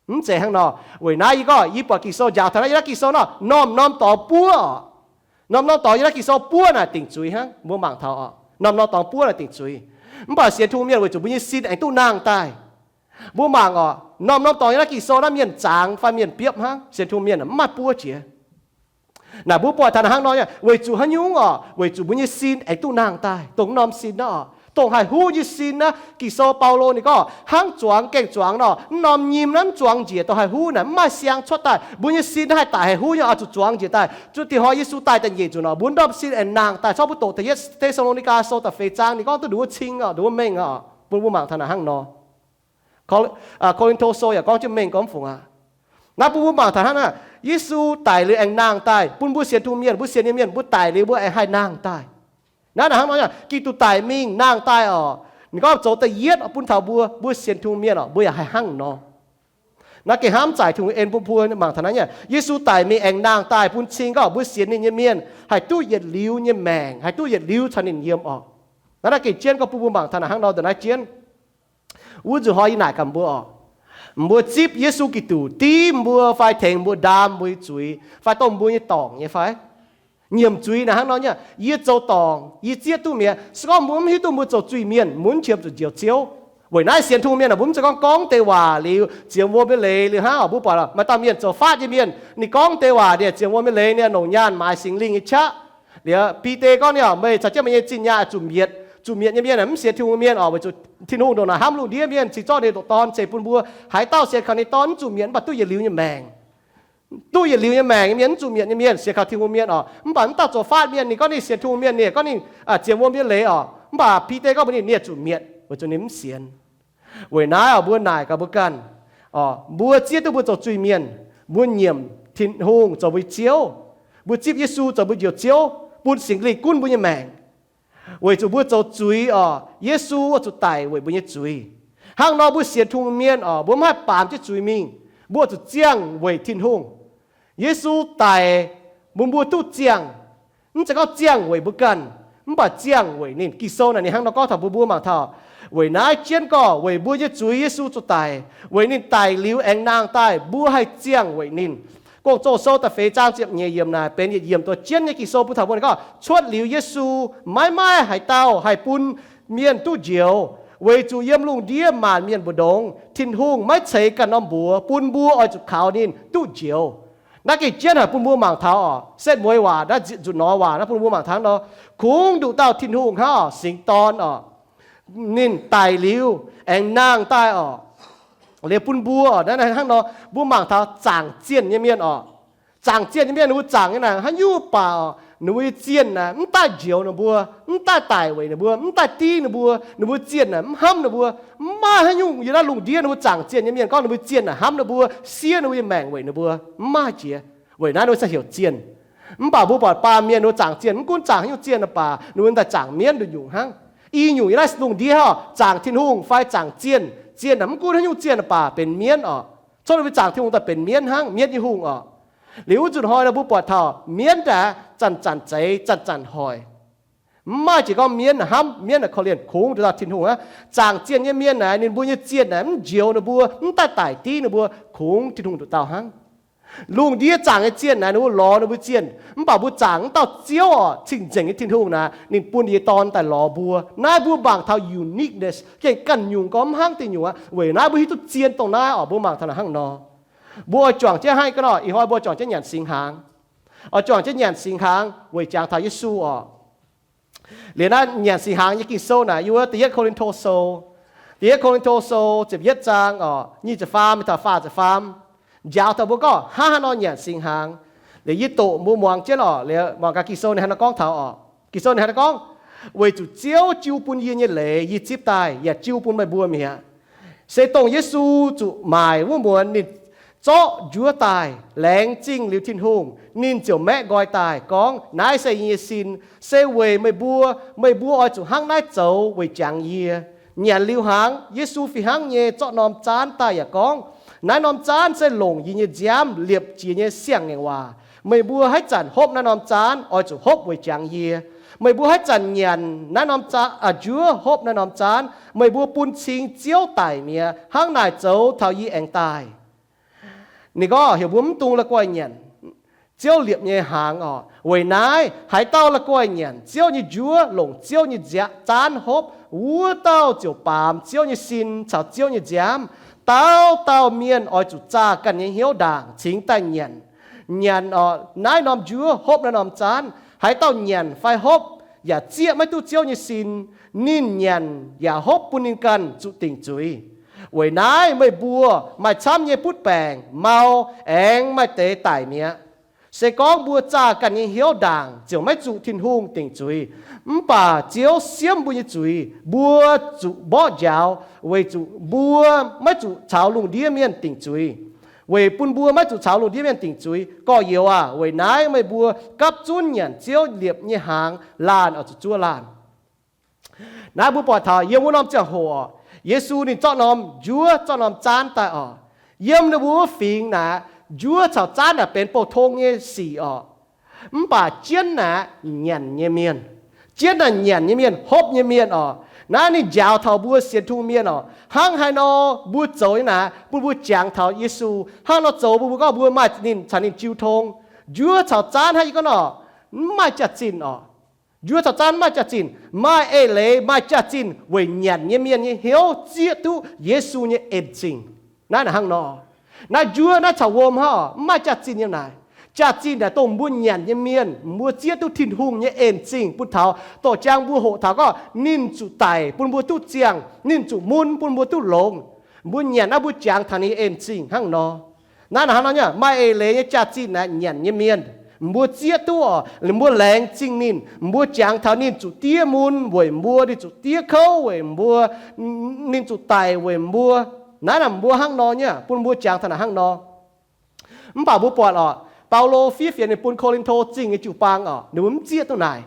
Mv zeiz hnangv nor. Weic naaiv yie gorngv yie buatc Ging-Sou njaaux taux naaiv, yie naaiv Ging-Sou nor norm-norm dorngx buov oc. Norm-norm dorngx yie naaiv Ging-Sou buov naaic dingc zuiz hnangv. Mbuo mangc taux oc, norm-norm dorngx buov naaic dingc zuiz. Mv baac sienx Tin-Hungh mienh weic zuqc mbuo nyei sin aengx duqv nangh daaih. Mbuo mangc oc, norm-norm dorngx yie naaiv Ging-Sou naaiv mienh zangx fai mienh biopv hnangv, sienx Tin-Hungh mienh mv maaih buov jiex. Naaic mbuo buatc taux naaic hnangv nor nyei, weic zuqc haaix nyungc oc? Weic zuqc mbuo nyei sin aengx duqv nangh daaih. Dongh norm sin naaiv oc, dongh haih huv nyei sin naaiv, Ging-Sou Baulo ninh gorngv hnangv zuangx gaengh zuangx nor, mv norm nyim naaiv mv zuangx njiec dongh haih huv naaic mv maaih siang cuotv daaih. Mbuo nyei sin naaiv haih daic haih huv nyei oix zuqc zuangx njiec daaih. Zuqc dingc hnoi Yesu daaih da'nyeic nzunc oc, mbuo norm sin aengx nangh daaih. Corc mbuo doqc da'yietv Te^saa^lo^ni^gaa Sou da'feix zaang ninh gorngv duqv nduov cing oc, nduov mengh oc, bun mbuo mangc taux naaic hnangv nor. Ko^lin^to Sou yaac gorngv jienv mengh gorngv mv fungc aqv. Naaiv bun mbuo mangc taux hnangv naaic, Yesu daic liuz aengx nangh daaih bun mbuo sienx Tin-Hungh mienh, mbuo sienx nyei mienh mbuo daic liuz mbuo aengx haih nangh daaih. Naaiv naaic hnangv nor, Giduc daic mingh nangh daaih oc. Ninh gorngv zoux da'yietv bun taux mbuo, mbuo sienx Tin-Hungh mienh oc, mbuo yaac haih hnangv nor. Naaiv gengh hnamv zaaic Tin-Hungh en bun mbuo mangc taux naaiv nyei. Yesu daic mingh aengx nangh daaih bun cing gorngv mbuo sienx ninh nyei mienh haih duqv yietc liuz nyei maengc, haih duqv yietc liuz caux ninh yiem orqc. Naaiv, naaiv gengh jienv gorngv bun mbuo mangc taux naaic hnangv nor ndongc naaiv jienv. Wuov nzunc hnoi yie naaic gaax mbuo orqc, mbuo zipv Yesu Giduc div mbuo fai tengx mbuo ndaam mbuo nyei zuiz fai dongh mbuo nyei dorngc nyei fai? Nyiemc zuiz naaic hnangv nor nyei. Yie zoux dorngc, yie zieqv duqv mi'aqv. Se gorngv mbuo mv hiuv duqv mbuo zoux zuiz-mienh, mbuo mv qiemx zuqc njoux Ziouv. Weic naaiv sienx Tin-Hungh mienh aah, mbuo mv zeiz gorngv gorngv deix waac liuz ziemx wuom nyei leiz liuz hnangv orqc. Mbuo buatc maaih dauh mienh zoux faatv nyei mienh, ninh gorngv deix waac ninh ziemx wuom nyei leiz, ninh longc nyaanh maaiz Singx Lingh nyei qaqv. Liuz Bide gorngv ninh, meih caux jienv meih nyei zinh nyaanh zuqc mietc. Zuqc mietc nyei mienh mv sienx Tin-Hungh mienh orqc, weic zuqc Tin-Hungh ndongc naaic hnamv lungh ndiev mienh cingx zorqv ninh ndoqc Dorn ceix bun mbuo. Haaix dauh sienx kaux ninh Dorn mv zuqc mietc mv baac duqv yietc liuz nyei maengc. Duqv yietc liuz nyei maengc nyei mienh mv zuqc mietc nyei mienh, sienx kaux Tin-Hungh mienh orqc. Mv baac mv dauh zoux faatv mienh, ninh gorngv ninh sienx Tin-Hungh mienh, ninh gorngv ninh ziemx wuom nyei leiz orqc, mv baac Bide gorngv mbuox ninh, ninh zuqc mietc weic zuqc ninh mv sienx. Weic naaiv orqc, mbuo naaic gaax mbuo ganh orqc, mbuo zieqv duqv mbuo zoux zuiz-mienh, mbuo nyiemc Tin-Hungh zoux mbuo nyei Ziouv, mbuo zipv Yesu zoux mbuo njoux Ziouv, bun Singx Lingh gunv mbuo nyei maengc. Weic zuqc mbuo zoux zuiz orqc, Yesu oix zuqc daic weic mbuo nyei zuiz. Hnangv nor mbuo sienx Tin-Hungh mienh orqc, mbuo mv haih baamz jienv zuiz mingh, mbuo oix zuqc ziangh weic Tin-Hungh. Yesu daic bun mbuo duqv ziangh. Mv zeiz gorngv ziangh weic mbuo ganh, mv baac ziangh weic ninh. Ging-Sou naaic ninh hnangv nor gorngv taux mbuo, mbuo mangc taux. Weic naaiv jienv gorngv weic mbuo nyei zuiz Yesu zuqc daic, weic ninh daic liuz aengx nangh daaih mbuo haih ziangh weic ninh. Gong-Zoh sou da'feix zaang ziepc nyeic yiemc naaic benx yietc yiemc doz jienv nyei Ging-Sou bun taux mbuo gorngv, cuotv liuz Yesu maiv maaih haaix dauh haih bun mienh duqv njoux, weic zuqc yiem lungh ndiev maanc mienh mbu'ndongx Tin-Hungh maiv ceix ganh norm mbuox bun mbuo oix zuqc kaux ninh duqv njoux. Naaiv gengh jienv haic bun mbuo mangc taux orqc, setv mueiz waac naaiv, nzutc nor waac naaiv bun mbuo mangc taux nor, kungx nduqc dauh Tin-Hungh hnangv orqc, Singx Dorn orqc, ninh daic liuz aengx nangh daaih orqc, liuz bun mbuo orqc, naaiv hnangv nor mbuo mangc taux zaangc zienh nyei mienh orqc. Zaangc zienh nyei mienh ninh mbuo zaangc nyei naaic haaix nyungc baac orqc, ninh mbuo nyei zienh naaic mv daaih njoux ninh mbuo, mv daaih daic weic ninh mbuo, mv daaih div ninh mbuo, ninh mbuo zienh naaic mv hnamv ninh mbuo. Mv maaih haaix nyungc yiem naaiv lungh ndiev ninh mbuo zaangc zienh nyei mienh gorngv ninh mbuo zienh naaic hnamv ninh mbuo, siev ninh mbuo nyei maengc weic ninh mbuo. Mv maaih jiex. Weic naaiv ninh mbuo se heuc zienh. Mv baac mbuo buatc baamh mienh ninh mbuo zaangc zienh, mv gunv zaangc haaix nyungc zienh baac ninh mbuo daaih zaangc mienv nduqc nyungc hnangv. I nyungc yiem naaiv lungh ndiev orqc, zaangc Tin-Hungh fai zaangc zienh, zienh naaic mv gunv haaix nyungc zienh baac benx mienv orqc. Cuotv liuz mbuo zaangc Tin-Hungh daaih benx mienv hnangv, mienv nyei hungh orqc. Liuz wuov nzunc hnoi nor mbuo buatc taux mienv daaih zanc-zanc zeix, zanc-zanc hoic. Mv maaih jiex gorngv mienv naaic hnamv, mienv naaic korv-lienh, kungx nduqc dauh Tin-Hungh aqv. Zaangc zienh nyei mienh naaic ninh mbuo nyei zienh naaic mv njoux ninh mbuo, mv daaih daic div ninh mbuo, kungx Tin-Hungh nduqc dauh hnangv. Lungh ndiev zaangc nyei zienh naaic ninh mbuo lorz ninh mbuo zienh, mv baac mbuo zaangc wuov dauh Ziouv orqc, cing-nzengc nyei Tin-Hungh naaic ninh bun ninh nyei Dorn daaih lorz mbuo. Naaiv mbuo mangc taux uniqueness, gengh ganh nyungc gorngv mv hnangv deix nyungc aqv. Weic naaic mbuo hiuv duqv zien dongh naaiv orqc, mbuo mangc taux naaic hnangv nor. Mbuo oix juangc jienv hnangv ga'naaiv, ih hnoi mbuo juangc jienv nyanc singx hnaangx. Oix juangc jienv nyanc singx hnaangx weic jangx taux Yesu orqc. Liuz naaiv nyanc singx hnaangx nyei Ging-Sou naaic yiem wuov Da'yietv Ko^lin^to Sou, Da'yietv Ko^lin^to Sou ziepc yietv zaang orqc, nyic ziepc faam mingh taux faah ziepc faam, njaaux taux mbuo gorngv hnangv haaix nor nyanc singx hnaangx. Liuz yie doqc mbuo muangx jienv orqc. Liuz muangx gaax Ging-Sou ninh hnangv naaiv gorngv taux orqc. Ging-Sou ninh hnangv naaiv gorngv, weic zuqc Ziouv jiu bun yie nyei leiz yie zipv daaih, yaac jiu bun meih mbuo mi'aqv. Se dongh Yesu zuqc maaic wuov muonz ninh zorqv njuov daaih, laengz zingh liuz Tin-Hungh, ninh ziouc maeqv nqoi daaih gorngv, naaiv se yie nyei sin, se weic meih mbuo. Meih mbuo oix zuqc hnangv naaiv zoux weic jangx yie. Nyanc liuz hnaangx, Yesu fih hnangv nyei zorqv norm zaanv daaih yaac gorngv, naaiv norm zaanv se longc yie nyei nziaamv liepc jiez nyei siang-ngaengc waac. Meih mbuo haaix zanc hopv naaiv norm zaanv oix zuqc hopv weic jangx yie. Meih mbuo haaix zanc nyanc naaiv norm zaanv, njuov hopv naaiv norm zaanv, meih mbuo bun cing Ziouv daic mi'aqv. Hnangv naaic zoux taux yie aengx daaih. Ninh gorngv heuc mbuo mv dungx la'guaih nyanc Ziouv liepc nyei hnaangx orqc. Weic naaiv haaix dauh la'guaih nyanc Ziouv nyei njuov, longc Ziouv nyei nziaamv zaanv hopv, wuov dauh ziouc baamz Ziouv nyei sin caux Ziouv nyei nziaamv. Dauh dauh mienh oix zuqc zaah ganh nyei hnyouv ndaangc cingx daaih nyanc. Nyanc orqc, naaiv norm njuov hopv naaiv norm zaanv. Haaix dauh nyanc fai hopv yaac zieqv maiv duqv Ziouv nyei sin, ninh nyanc yaac hopv bun ninh ganh zuqc dingc zuiz. Weic naaiv meih mbuo maaih camv nyei butv baengc, mau, aengx maaih deix daic mi'aqv. Se gorngv mbuo zaah ganh nyei hnyouv ndaangc ziouc maiv zuqc Tin-Hungh dingc zuiz. Mv baac Ziouv siemv mbuo nyei zuiz, mbuo zuqc mborqv njaaux, weic zuqc mbuo maiv zuqc caux lungh ndiev mienh dingc zuiz. Weic bun mbuo maiv zuqc caux lungh ndiev mienh dingc zuiz, gorx-youz aac, weic naaiv meih mbuo gapv zunv nyanc Ziouv liepc nyei hnaangx, laanh oix zuqc zuov laanh. Naaiv mbuo buatc taux yiem wuov norm ziangh hoc orqc, Yesu ninh zorqv norm njuov, zorqv norm zaanv daaih orqc. Yiem ninh mbuo wuov fingx naaic, njuov caux zaanv naaic benx bouh tong nyei sic orqc. Mv baac jienv naaic nyanc nyei mienh, jienv naaic nyanc nyei mienh, hopv nyei mienh orqc. Naaiv ninh njaaux taux mbuo sienx Tin-Hungh mienh orqc. Hnangv haaix nor mbuo zoux nyei naaic, bun mbuo jangx taux Yesu. Hnangv nor zoux bun mbuo gorngv mbuo maaih ninh, caux ninh jiu tong. Njuov caux zaanv hnangv yie gorngv nor, mv maaih jaax-zinh orqc. Njuov caux zaanv mv maaih jaax-zinh, maaih eix leiz, maaih jaax-zinh weic nyanc nyei mienh nyei hnyouv zieqv duqv Yesu nyei en zingh. Naaiv naaic hnangv nor. Naaiv njuov naaiv caux wuom hnangv, mv maaih jaax-zinh yiem naaic. Jaax-zinh naaic dongh mbuo nyanc nyei mienh, mbuo zieqv duqv Tin-Hungh nyei en zingh bun taux dorh jangx mbuo hoqc taux gorngv ninh zuqc daic bun mbuo duqv ziangh, ninh zuqc mun bun mbuo duqv longx. Mbuo nyanc naaiv mbuo jangx taux ninh nyei en zingh hnangv nor. Naaiv naaic hnangv nor nyei, maaih eix leiz nyei jaax-zinh naaic nyanc nyei mienh, mbuo zieqv duqv orqc, mbuo laengz zingh ninh, mbuo jangx taux ninh zuqc diev mun weic mbuo, ninh zuqc diev kouv weic mbuo, ninh zuqc daic weic mbuo. Naaiv naaic mbuo hnangv nor nyei, bun mbuo jangx taux naaic hnangv nor. Mv baac mbuo buatc orqc, Baulo fiev fienx ninh bun Ko^lin^to Zingh nyei jiu-baang orqc, ninh mbuo mv zieqv duqv naaic.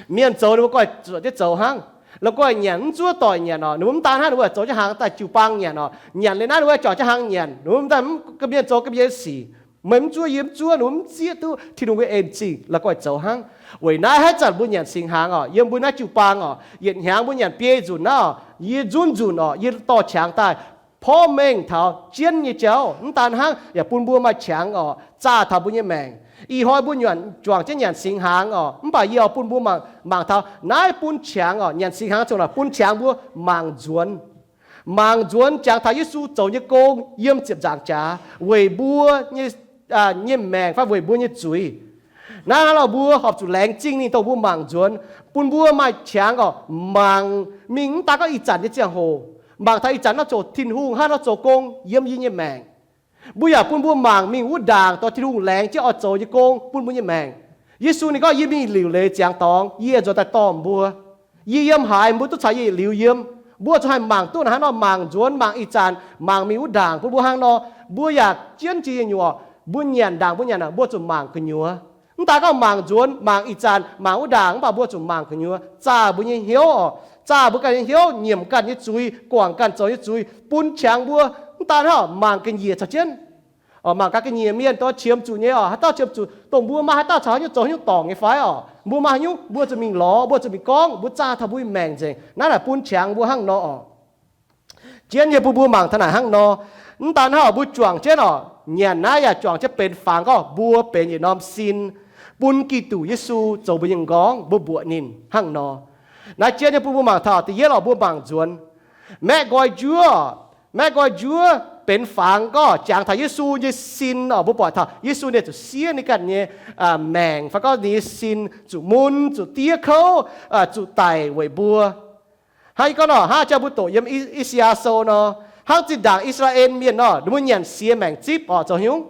Mienh zoux ninh mbuo goiv zuoqc jienv zoux hnangv. La'guaih nyanc mv zuov doic nyanc orqc, ninh mbuo mv daan hnangv, ninh mbuo zoux jienv hnaangx daaih jiu-baang nyanc orqc, nyanc liuz naaiv ninh mbuo juangc jienv hnaangx nyanc, ninh mbuo mv daan mv ga'mienh zoux ga'mienh sic. Meih mv zuov yie mv zuov, ninh mbuo mv zieqv duqv Tin-Hungh nyei en zingh, la'guaih zoux hnangv. Weic naaiv haaix zanc mbuo nyanc singx hnaangx orqc, yiem mbuo naaiv jiu-baang orqc, yietc hnyangx mbuo nyanc biei nzunc naaiv orqc, yie nzunc nzunc orqc, yie dorh qangx daaih porv mengh taux jienv nyei jauv. Mv daan hnangv, yaac bun mbuo maaih qangx orqc, zaah taux mbuo nyei maengc. Ih hnoi mbuo nyanc, juangc jienv nyanc singx hnaangx orqc, mv baac yie oix bun mbuo mangc, mangc taux naaiv bun qangx orqc, nyanc singx hnaangx ziouc naaic bun qangx mbuo mangc nzuonx. Mangc nzuonx jangx taux Yesu zoux nyei gong yiem ziepc nzaangc jaax weic mbuo nyei, nyei maengc fai weic mbuo nyei zuiz. Naaiv hnangv nor mbuo horpc zuqc laengz zingh ninh dongh mbuo mangc nzuonx, bun mbuo maaih qangx orqc mangc mingh mv daan gorngv ih zanc nyei ziangh hoc, mangc taux ih zanc naaiv zoux Tin-Hungh hnangv nor zoux gong yiem yie nyei maengc. Mbuo yaac bun mbuo mangc mingh wuov ndaangc dorh Tin-Hungh laengz jienv oix zoux nyei gong bun mbuo nyei maengc. Yesu ninh gorngv, yie mingh liuc leiz ziangx dorngx, yie nzuonx daaih dorh mbuo. Yie yiem haaix, mbuo duqv caux yie yietc liuz yiem. Mbuo zuqc haih mangc duqv naaiv hnangv nor, mangc nzuonx, mangc ih zanc, mangc mingh wuov ndaangc bun mbuo hnangv nor. Mbuo yaac jienv jiex nyei nyungc orqc, mbuo nyanc ndaangc mbuo nyanc, mbuo zuqc mangc gu'nyuoz. Mv daan gorngv mangc nzuonx, mangc ih zanc, mangc wuov ndaangc, mv baac mbuo zuqc mangc gu'nyuoz, zaah mbuo nyei hnyouv orqc, zaah mbuo ganh nyei hnyouv, nyiemc ganh nyei zuiz, guangc ganh zoux nyei zuiz, bun qangx mbuo. Mv daan hnangv mangc ga'nyiec caux jienv, mangc gaax ga'nyiec mienh dongh qiemx zuqc nyei orqc, haaix dauh qiemx zuqc, dongh mbuo maaih haaix dauh caux haaix nyungc zoux haaix nyungc dorngc nyei fai orqc, mbuo maaih haaix nyungc mbuo zuqc mingh lorz, mbuo zuqc mingh gorngv, mbuo zaah taux mbuo nyei maengc nzengc. Naaiv naaic bun qangx mbuo hnangv nor orqc. Jienv nyei bun mbuo mangc taux naaic hnangv nor. Mv daan hnangv orqc, mbuo juangc jienv orqc, nyanc naaiv yaac juangc jienv benx fangx gorngv mbuo benx yietc norm sin bun Giduc Yesu zoux mbuo nyei m'nqorngv, mbuo mbuoqc ninh hnangv nor. Naaiv jienv nyei bun mbuo mangc taux da'yietv orqc, mbuo mangc nzuonx maeqv nqoi njuov. Maeqv nqoi njuov benx fangx gorngv jangx taux Yesu nyei sin orqc. Mbuo buatc taux Yesu ninh zuqc siev ninh ganh nyei maengc fai gorngv ninh nyei sin zuqc mun, zuqc diev kouv, zuqc daic weic mbuo. Hnangv yie gorngv nor, hnangv jang mbuo doqc yiem I^saa^yaa Sou nor, hnangv zinh ndaangc I^saa^laa^en Mienh nor, ninh mbuo nyanc siex maengc zipv orqc, zoux haaix nyungc?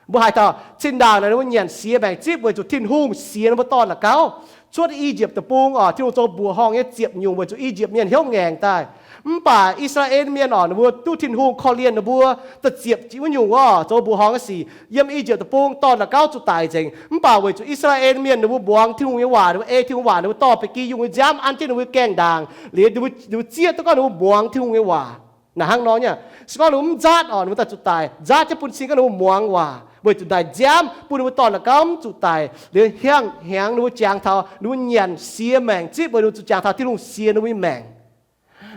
Mbuo haiz taux zinh ndaangc naaic ninh mbuo nyanc siex maengc zipv weic zuqc Tin-Hungh sienx ninh mbuo dorn la'gauv cuotv I^yipv Deic-Bung orqc. Tin-Hungh zoux mbuoqc horngh nyei ziepc nyungc weic zuqc I^yipv Mienh hnyouv ngaengc daaih. Mv baac I^saa^laa^en Mienh orqc, ninh mbuo duqv Tin-Hungh korv-lienh ninh mbuo, da'ziepc wuov nyungc orqc, zoux mbuoqc horngh nyei sic yiem I^yipv Deic-Bung dorn la'gauv zuqc daic nzengc. Mv baac weic zuqc I^saa^laa^en Mienh ninh mbuo muangx Tin-Hungh nyei waac, ninh mbuo ei Tin-Hungh waac, ninh mbuo dorh ba'gi yungh nyei nziaamv an jienv ninh mbuo gaengh ndaangc liuz, ninh mbuo zieqv duqv gorngv ninh mbuo muangx Tin-Hungh nyei waac. Naaic hnangv nor nyei, se gorngv ninh mbuo mv nzaatv orqc, ninh mbuo daaih zuqc daic. Nzaatv jienv bun cing gorngv ninh mbuo muangx waac weic zuqc naaic nziaamv bun ninh mbuo dorn la'gauv mv zuqc daic, liuz hiang hnyangx ninh mbuo jangx taux ninh mbuo nyanc siex maengc zipv weic ninh mbuo zuqc jangx taux Tin-Hungh sienx ninh mbuo nyei maengc.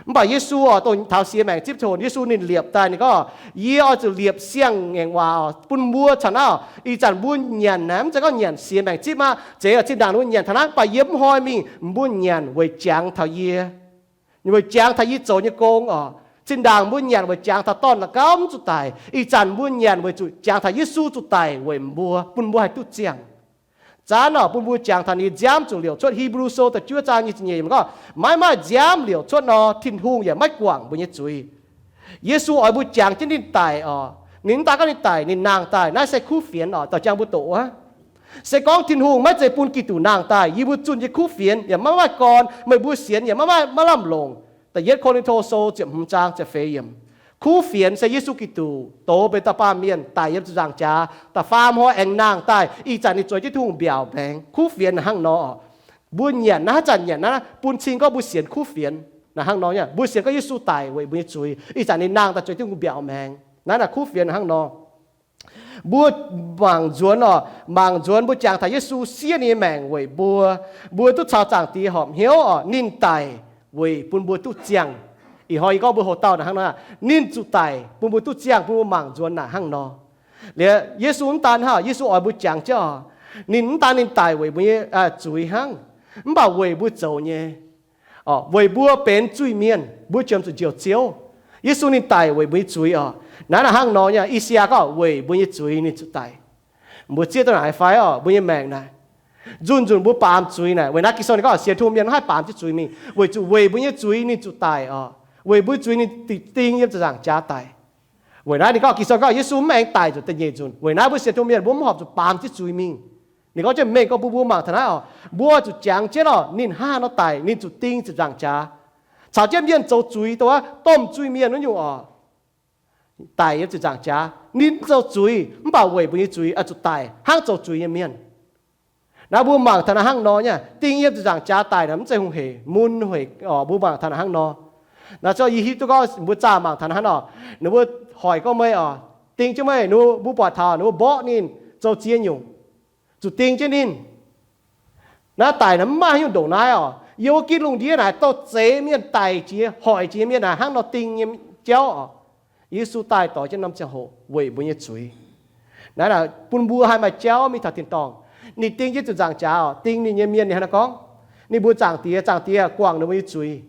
Mv baac Yesu orqc, dongh taux siex maengc zipv ziangh hoc, Yesu ninh liepc daaih ninh gorngv, yie oix zuqc liepc siang-ngaengc waac orqc bun mbuo caux naaiv orqc. Ih zanc mbuo nyanc naaic mv zeiz gorngv nyanc siex maengc zipv aqv. Zeiz zinh ndaangc ninh mbuo nyanc taux naaiv, mv baac yie mv hnoi mingh, mbuo nyanc weic jangx taux yie, weic jangx taux yie zoux nyei gong orqc. Zinh ndaangc mbuo nyanc weic jangx taux dorn la'gauv mv zuqc daic. Ih zanc mbuo nyanc weic zuqc jangx taux Yesu zuqc daic weic mbuo, bun mbuo haih duqv ziangh. Zaanv orqc, bun mbuo jangx taux ninh nziaamv zuqc liouc cuotv. Hipv^lu Sou da'juov zaang nyic ziepc nyeic yiemc gorngv, maiv maaih nziaamv liouc cuotv nor, Tin-Hungh yaac maiv guangc mbuo nyei zuiz. Yesu oix mbuo jangx jienv ninh daic orqc. Ninh mv daan gorngv ninh daic, ninh nangh daaih. Naaiv se kuv fienx orqc, doix jang mbuo doqc wuov. Se gorngv Tin-Hungh maiv zeiz bun Giduc nangh daaih, yie mbuo zunh nyei kuv fienx yaac maiv maaih gorn, meih mbuo sienx yaac maiv maaih, maiv lamh longc. Da'yietv Ko^lin^to Sou ziepc hmz zaang ziepc feix yiemc. Kuv fienx se Yesu Giduc doz benx dauh baamh mienh daic yiem ziepc nzaangc jaax, da'faam hnoi aengx nangh daaih, ih zanc ninh zueiz jienv Tin-Hungh mbiaauc maengx. Kuv fienx naaic hnangv nor. Mbuo nyanc naaiv, haaix zanc nyanc naaiv bun cing gorngv mbuo sienx kuv fienx. Naaic hnangv nor nyei, mbuo sienx gorngv Yesu daic weic mbuo nyei zuiz, ih zanc ninh nangh daaih zueiz Tin-Hungh mbiaauc maengx. Naaiv naaic kuv fienx hnangv nor. Mbuo mangc nzuonx oc, mangc nzuonx mbuo jangx taux Yesu siev ninh nyei maengc weic mbuo, mbuo duqv caux Zaangc Diex horpc hnyouv oc. Ninh daic weic bun mbuo duqv ziangh. Ih hnoi yie gorngv mbuo hoc dauh naaic hnangv nor, ninh zuqc daic bun mbuo duqv ziangh, bun mbuo mangc nzuonx naaic hnangv nor. Liuz Yesu mv daan hnangv, Yesu oix mbuo jangx jienv oc, ninh mv daan ninh daic weic mbuo nyei zuiz hnangv, mv baac weic mbuo zoux nyei, weic mbuo benx zuiz-mienh, mbuo qiemx zuqc njoux Ziouv. Yesu ninh daic weic mbuo nyei zuiz oc. Naaiv naaic hnangv nor nyei, I^saa^yaa gorngv weic mbuo nyei zuiz ninh zuqc daic. Mbuo zieqv duqv naaic fai oc, mbuo nyei maengc naaic, nzunc nzunc mbuo baamz zuiz naaic. Weic naaiv Ging-Sou ninh gorngv sienx Tin-Hungh mienh mv haih baamz jienv zuiz mingh, weic zuqc weic mbuo nyei zuiz ninh zuqc daic oc. Weic mbuo zuiz ninh ding yiem ziepc nzaangc jaax daic. Weic naaiv ninh gorngv, Ging-Sou gorngv Yesu mv aengx daic zuqc da'nyeic nzunc. Weic naaiv mbuo sienx Tin-Hungh mienh mbuo mv horpc zuqc baamz jienv zuiz mingh. Ninh gorngv jienv mengh gorngv mbuo, mbuo mangc taux naaiv oc, mbuo zuqc jangx jienv oc, ninh hnangv haaix nor daic, ninh zuqc ding ziepc nzaangc jaax, caux jienv mienh zoux zuiz, dongh wuov domh zuiz-mienh wuov nyungc oc, daic yiem ziepc nzaangc jaax. Ninh mv zoux zuiz, mv baac weic mbuo nyei zuiz oix zuqc daic hnangv zoux zuiz nyei mienh. Naaiv mbuo mangc taux naaiv hnangv nor nyei, ding yiem ziepc nzaangc jaax daic naaic mv zeiz hungh heic, mun heic oc. Mbuo mangc taux naaiv hnangv nor. Naaiv zungv yie hiuv duqv gorngv mbuo zaah mangc taux naaiv hnangv nor, ninh mbuo hoic gorngv meih oc, ding jienv meih, ninh mbuo buatc taux ninh mbuo mborqv ninh zoux ziex nyungc, zuqc ding jienv ninh. Naaiv daic naaic mv maaih haaix nyungc ndongc naaiv oc. Yiem wuov ginv lungh ndiev naaic, dorh zeix mienh daic jiex, hoic jiex nyei mienh naaic hnangv nor ding nyei jauv oc. Yesu daaih doix jienv norm ziangh hoc weic mbuo nyei zuiz. Naaiv naaic bun mbuo haih maaih jauv mingh taux tin-dorngh. Ninh ding jienv ziepc nzaangc jaax oc, ding ninh nyei mienh ninh hnangv naaiv gorngv, ninh mbuox Zaangc Diex, Zaangc Diex, guangc ninh mbuo nyei zuiz,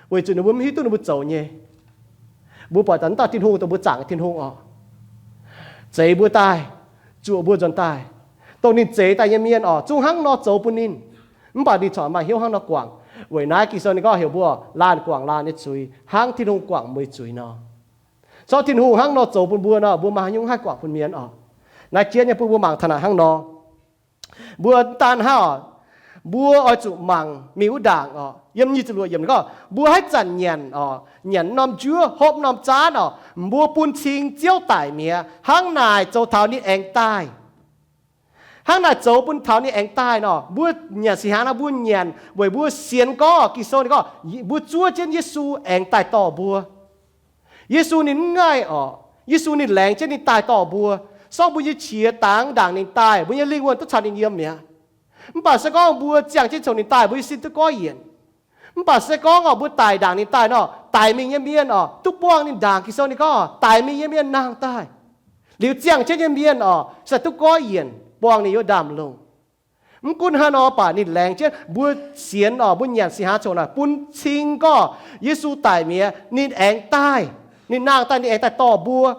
weic zuqc ninh mbuo mv hiuv duqv ninh mbuo zoux nyei. Mbuo buatc daaih wuov dauh Tin-Hungh dongh mbuo zaangc nyei Tin-Hungh oc, zeix mbuo daaih, zuoqc mbuo nzuonx daaih, dongh ninh zeix daaih nyei mienh oc, zungv hnangv nor zoux bun ninh. Mv baac ninh corc maaih hnyouv hnangv nor guangc. Weic naaiv Ging-Sou ninh gorngv heuc mbuo laanh guangc laanh nyei zuiz hnangv Tin-Hungh guangc meih zuiz nor. Corc Tin-Hungh hnangv nor zoux bun mbuo nor, mbuo maaih haaix nyungc haih guangc bun mienh oc? Naaiv jienv nyei bun mbuo mangc taux naaic hnangv nor. Mbuo daan hnangv oc, mbuo oix zuqc mangc mingh wuov ndaangc oc. Yiem nyic ziepc luoqc yiemc ninh gorngv, mbuo haaix zanc nyanc oc, nyanc norm njuov, hopv norm zaanv oc, mbuo bun cing Ziouv daic mi'aqv. Hnangv naaic zoux taux ninh aengx daaih. Hnangv naaic zoux bun taux ninh aengx daaih nor, mbuo nyanc singx hnaangx nor, mbuo nyanc weic mbuo sienx gorngv, Ging-Sou ninh gorngv mbuo zuov jienv Yesu aengx daaih dorh mbuo. Yesu ninh mv ngaih oc. Yesu ninh laengz jienv ninh daaih dorh mbuo. Sorng mbuo nyei qiex dangx ndaangc ninh daaih, mbuo nyei lingh wuonh duqv caux ninh yiem mi'aqv. Mv baac se gorngv mbuo ziangh jienv coc ninh daaih, mbuo nyei sin duqv goiv yienc. Mv baac se gorngv oc, mbuo daic ndaangc ninh daaih nor, daic mingh nyei mienh oc, duqv buangh ninh ndaangc. Ging-Sou ninh gorngv daic mingh nyei mienh nangh daaih. Liuz ziangh jienv nyei mienh oc, se duqv goiv yienc buangh ninh yiem ndaamv-lungh. Mv gunv hnangv nor, mv baac ninh laengz jienv mbuo sienx oc, mbuo nyanc singx hnaangx coc naaic bun cing gorngv Yesu daic mi'aqv, ninh aengx daaih. Ninh nangh daaih, ninh aengx daaih dorh mbuo.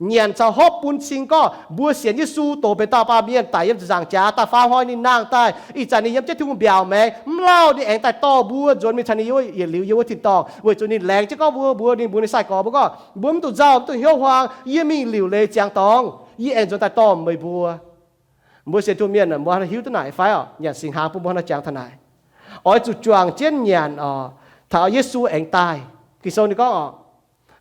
Nyanc caux hopv bun cing gorngv mbuo sienx Yesu, doqc benx dauh baamh mienh, daic yiem ziepc nzaangc jaax, da'faam hnoi ninh nangh daaih. Ih zanc ninh yiem jienv Tin-Hungh mbiaauc maengx. Mv lauh ninh aengx daaih dorh mbuo nzuonx mingh caux ninh yiem yietc liuz yiem wuov tin-dorngh, weic zuqc ninh laengz jienv gorngv mbuo, mbuo ninh mbuo nyei sai-gorx mbuo gorngv, mbuo mv duqv nzauh, mv duqv hnyouv huaang, yie mingh liuc leiz ziangx dorngx, yie aengx nzuonx daaih dorh meih mbuo. Mbuo sienx Tin-Hungh mienh, mbuo hiuv duqv naaic fai oc? Nyanc singx hnaangx bun mbuo hnangv nor jangx taux naaic, oix zuqc juangc jienv nyanc oc, taux Yesu aengx daaih. Ging-Sou ninh gorngv oc,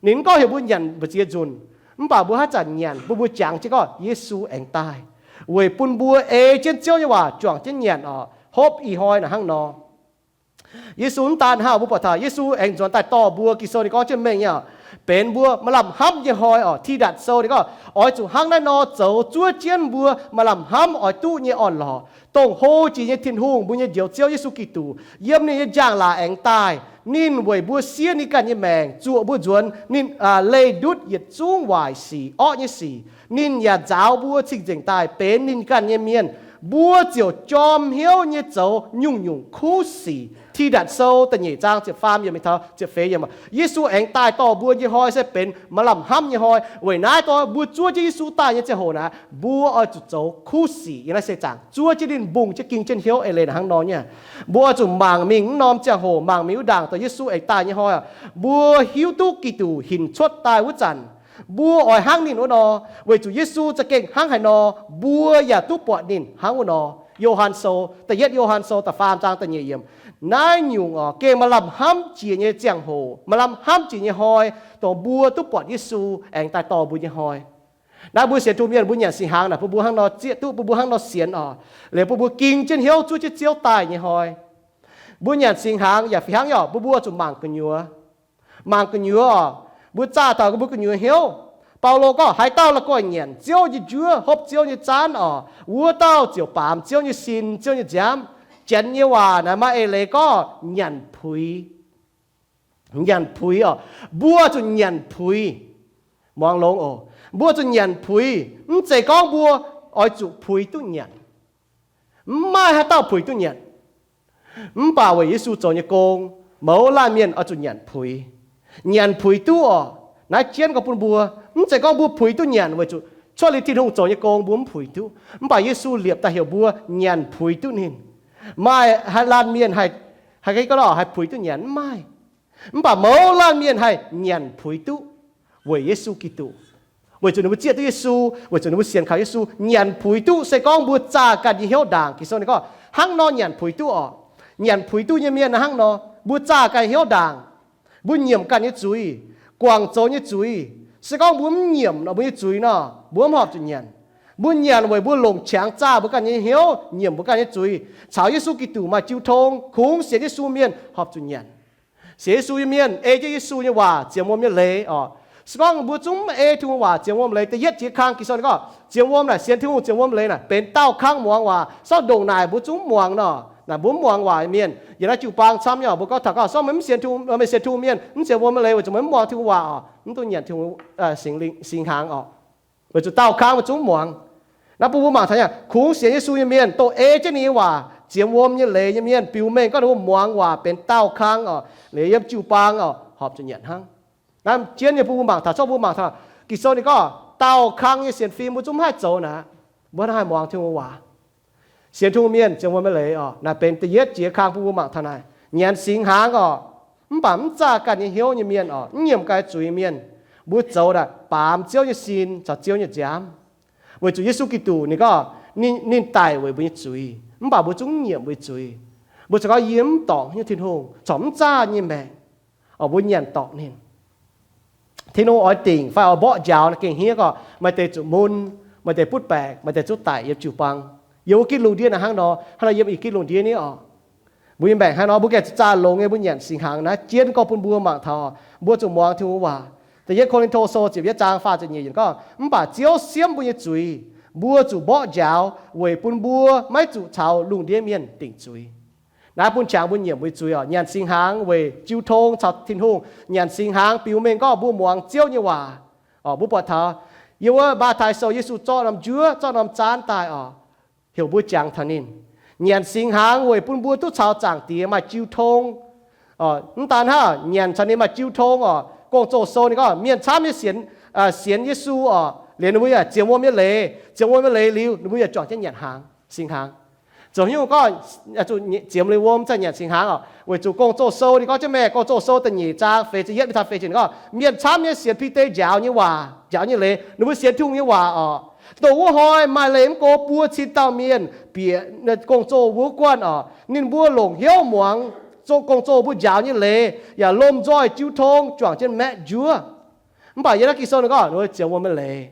ninh mv gorngv heuc mbuo nyanc mbu'ziex nzunc, mv baac mbuo haaix zanc nyanc, bun mbuo jangx jienv gorngv Yesu aengx daaih, weic bun mbuo ei jienv Ziouv nyei waac juangc jienv nyanc oc, hopv ih hnoi naaic hnangv nor. Yesu mv daan hnangv, mbuo buatc taux Yesu aengx nzuonx daaih dorh mbuo. Ging-Sou ninh gorngv jienv mengh nyei oc, benx mbuo maaih lamh hnamv nyei hnoi oc. Ti ndatc sou ninh gorngv, oix zuqc hnangv naaiv nor zoux zuov jienv mbuo maaih lamh hnamv oix duqv nyei orn-lorqc, dongh hlo jiex nyei Tin-Hungh, mbuo nyei Njoux Ziouv Yesu Giduc, yiem ninh nyei njang-laatc aengx daaih. Ninh weic mbuo siev ninh ganh nyei maengc zuoqc mbuo nzuonx ninh, leih ndutv yietc zungv waaic sic, orqv nyei sic. Ninh yaac nzaaux mbuo cing-nzengc daaih benx ninh ganh nyei mienh. Mbuo ziouc jorm hnyouv nyei zoux nyungc-nyungc kuv sic. Ti ndatc sou da'nyeic zaang ziepc faam yiemc mingh taux ziepc feix yiemc, Yesu aengx daaih dorh mbuo nyei hnoi se benx maaih lamh hnamv nyei hnoi. Weic naaiv dorh mbuo zuov jienv Yesu daaih nyei ziangh hoc naaiv, mbuo oix zuqc zoux kuv sic. Yiem naaiv seix zaangc zuov jienv ninh mbungh jienv ging jienv hnyouv eix leiz hnangv nor nyei. Mbuo oix zuqc mangc mingh wuov norm ziangh hoc, mangc mingh wuov ndaangc dongh Yesu aengx daaih nyei hnoi, mbuo hiuv duqv Giduc hinc cuotv daaih wuov zanc, mbuo oix hnangv ninh wuov nor, weic zuqc Yesu za'gengh hnangv haaix nor, mbuo yaac duqv buatc ninh hnangv wuov nor. Yo^han Sou, da'yietv Yo^han Sou da'faam zaang da'nyeic yiemc. Naaiv nyungc oc, gengh maaih lamh hnamv jiex nyei ziangh hoc, maaih lamh hnamv jiex nyei hnoi, dongh mbuo duqv buatc Yesu aengx daaih dorh mbuo nyei hnoi. Naaiv mbuo sienx Tin-Hungh mienh, mbuo nyanc singx hnaangx naaic, bun mbuo hnangv nor zieqv duqv, bun mbuo hnangv nor sienx oc, liuz bun mbuo ging jienv hnyouv zuov jienv Ziouv daaih nyei hnoi. Mbuo nyanc singx hnaangx yaac fih hnangv nyei oc, mbuo, mbuo zuqc mangc gu'nyuoz. Mangc gu'nyuoz oc, mbuo zaah taux mbuo gu'nyuoz hnyouv. Baulo gorngv, haaix dauh la'guaih nyanc Ziouv nyei njuov, hopv Ziouv nyei zaanv oc, wuov dauh ziouc baamz Ziouv nyei sin, Ziouv nyei nziaamv. Janx nyei waac naaic maaih eix leiz gorngv nyanc puix. Nyanc puix oc. Mbuo zuqc nyanc puix. Muangx longx oc. Mbuo zuqc nyanc puix. Mv zeiz gorngv mbuo oix zuqc puix duqv nyanc. Mv maaih haaix dauh puix duqv nyanc. Mv baac weic Yesu zoux nyei gong, mouz laanh mienh oix zuqc nyanc puix. Nyanc puix duqv oc. Naaiv jienv gorngv bun mbuo, mv zeiz gorngv mbuo puix duqv nyanc weic zuqc cuotv liuz Tin-Hungh zoux nyei gong mbuo mv puix duqv. Mv baac Yesu liepc daaih heuc mbuo nyanc puix duqv ninh. Maaih haaix laanh mienh haih, haih, haih puix duqv nyanc? Mv maaih. Mv baac mouz laanh mienh haih nyanc puix duqv weic Yesu Giduc. Weic zuqc ninh mbuo zieqv duqv Yesu, weic zuqc ninh mbuo sienx kaux Yesu, nyanc puix duqv. Se gorngv mbuo zaah ganh nyei hnyouv ndaangc, Ging-Sou ninh gorngv hnangv nor nyanc puix duqv oc. Nyanc puix duqv nyei mienh hnangv nor, mbuo zaah ganh hnyouv ndaangc, mbuo nyiemc ganh nyei zuiz, guangc zoux nyei zuiz. Se gorngv mbuo mv nyiemc nor mbuo nyei zuiz nor, mbuo mv horpc zuqc nyanc. Mbuo nyanc weic mbuo longc qangx zaah mbuo ganh nyei hnyouv, nyiemc mbuo ganh nyei zuiz, caux Yesu Giduc maaih jiu tong, kungx sienx Yesu mienh horpc zuqc nyanc. Sienx Yesu nyei mienh ei jienv Yesu nyei waac zienx wuom nyei leiz oc. Se gorngv mbuo zungv mv ei Tin-Hungh waac zienx wuom leiz, da'yietv jiex kang Ging-Sou ninh gorngv zienx wuom naaic, sienx Tin-Hungh zienx wuom leiz naaic benx daauh kangv muangx waac. Sortv ndongc naaic mbuo zungv mv muangx nor, naaic mbuo mv muangx waac mienh yiem naaiv jiu-baang camv nyei oc. Mbuo gorngv taux gauh sortv meih mv sienx Tin-Hungh, meih sienx Tin-Hungh mienh mv zienx wuom nyei leiz weic zuqc meih mv muangx Tin-Hungh waac oc, mv duqv nyanc Tin-Hungh singx hnaangx oc. Weic zuqc daauh kangv meih zungv mv muangx. Naaiv bun mbuo mangc taux nyei, kungx sienx Yesu nyei mienh dongh ei jienv ninh nyei waac zienx wuom nyei leiz nyei mienh biux mengh gorngv ninh mbuo muangx waac benx daauh kangv oc, liuz yiem jiu-baang oc horpc zuqc nyanc hnangv. Naaiv jienv nyei bun mbuo mangc taux, zorqv mbuo mangc taux Ging-Sou ninh gorngv daauh kangv nyei sienx fim mbuo zungv mv haih zoux naaic, mbuo hnangv haih muangx Tin-Hungh waac. Sienx Tin-Hungh mienh zienx wuom nyei leiz oc, naaic benx da'yietv jiex kang bun mbuo mangc taux naaic, nyanc singx hnaangx oc, mv baac mv zaah ganh nyei hnyouv nyei mienh oc, mv nyiemc ganh zuiz mienh, mbuo zoux naaic baamz Ziouv nyei sin caux Ziouv nyei nziaamv. Weic zuqc Yesu Giduc ninh gorngv ninh, ninh daic weic mbuo nyei zuiz, mv baac mbuo zungv mv nyiemc mbuo nyei zuiz. Mbuo corc gorngv yie mv dorngc haaix nyungc Tin-Hungh, corc mv zaah nyei maengc. Oc, mbuo nyanc dorngc ninh. Tin-Hungh oix dingc fai oix mborqv njaaux naaiv gengh hniev gorqv, maaih deix zuqc mun, maaih deix butv baeqc, maaih deix zuqc daic yiem jiu-baang. Yiem wuov gitv lungh ndiev naaiv hnangv nor, hnangv nor yiem ih gitv lungh ndiev ni oc. Mbuo nyei maengc hnangv nor, mbuo gaengh zuqc zaah longx nyei, mbuo nyanc singx hnaangx naaiv jienv gorngv bun mbuo mangc taux, mbuo zuqc muangx Tin-Hungh waac. Da'yietv Ko^lin^to Sou ziepc yietv zaang faah ziepc nyeic yiemc gorngv, mv baac Ziouv siemv mbuo nyei zuiz, mbuo zuqc mborqv njaaux weic bun mbuo maiv zuqc caux lungh ndiev mienh dingc zuiz. Naaiv bun qangx mbuo nyiemc mbuo nyei zuiz oc. Nyanc singx hnaangx weic jiu tong caux Tin-Hungh. Nyanc singx hnaangx biux mengh gorngv mbuo muangx Ziouv nyei waac. Oc, mbuo buatc taux yiem wuov Matv^taai Sou Yesu zorqv norm njuov, zorqv norm zaanv daaih oc, heuc mbuo jangx taux ninh. Nyanc singx hnaangx weic bun mbuo duqv caux Zaangc Diex maaih jiu tong. Mv daan hnangv nyanc caux ninh maaih jiu tong oc, Gong-Zoh Sou ninh gorngv mienh camv nyei sienx, sienx Yesu oc, liuz ninh mbuo yaac zienx wuom nyei leiz. Zienx wuom nyei leiz liuz ninh mbuo yaac juangc jienv nyanc hnaangx, singx hnaangx. Zoux nyungc gorngv ziemx liuz wuom zaih nyanc singx hnaangx oc, weic zuqc Gong-Zoh Sou ninh gorngv jienv maah, Gong-Zoh Sou da'nyeic zaang feix ziepc yietv mingh taux feix ziepc nyeic gorngv, mienh camv nyei sienx Bide njaaux nyei waac, njaaux nyei leiz, ninh mbuo sienx Tin-Hungh nyei waac oc. Dongh wuov hnoi maaih leih mv go buo cin dauh mienh bieqc Gong-Zoh wuov guanh oc. Ninh mbuo longc hnyouv muangx Gong-Zoh mbuo njaaux nyei leiz, yaac lomh nzoih jiu tong juangc jienv maeqv njuov. Mv baac yiem naaiv Ging-Sou ninh gorngv ninh mbuo zienx wuom nyei leiz,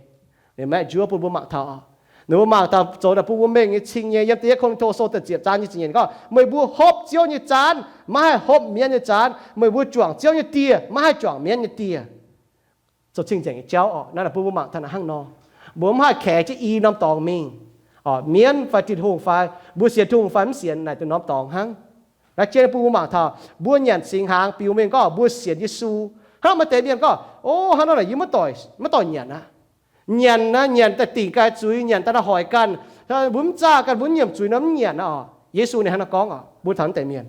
ninh maeqv njuov bun mbuo mangc taux. Ninh mbuo mangc taux zoux naaic bun mbuo mengh nyei cing nyei. Yiem da'yietv Ko^lin^to Sou da'ziepc zaang nyic ziepc nyeic ninh gorngv, meih mbuo hopv Ziouv nyei zaanv, maiv haih hopv mienv nyei zaanv. Meih mbuo juangc Ziouv nyei dieh, maiv haih juangc mienv nyei dieh. Zoux cing-nzengc nyei jauv oc. Naaiv bun mbuo mangc taux naaiv hnangv nor, mbuo mv haih kaex jienv i norm dorngx mingh, mienv fai Tin-Hungh fai, mbuo sienx Tin-Hungh fai mv sienx naaic dongh norm dorngx hnangv. Naaiv jienv bun mbuo mangc taux mbuo nyanc singx hnaangx biux mengh gorngv mbuo sienx Yesu. Hnangv maaih deix mienh gorngv, o, hnangv nor naaic yie maiv doic, maiv doic nyanc aqv. Nyanc naaiv nyanc daaih dingc ganh zuiz, nyanc daaih hoic ganh, mbuo mv zaah ganh, mbuo mv nyiemc zuiz nor mv nyanc aqv oc. Yesu ninh hnangv naaiv gorngv oc, mbuo taux naaiv deix mienh.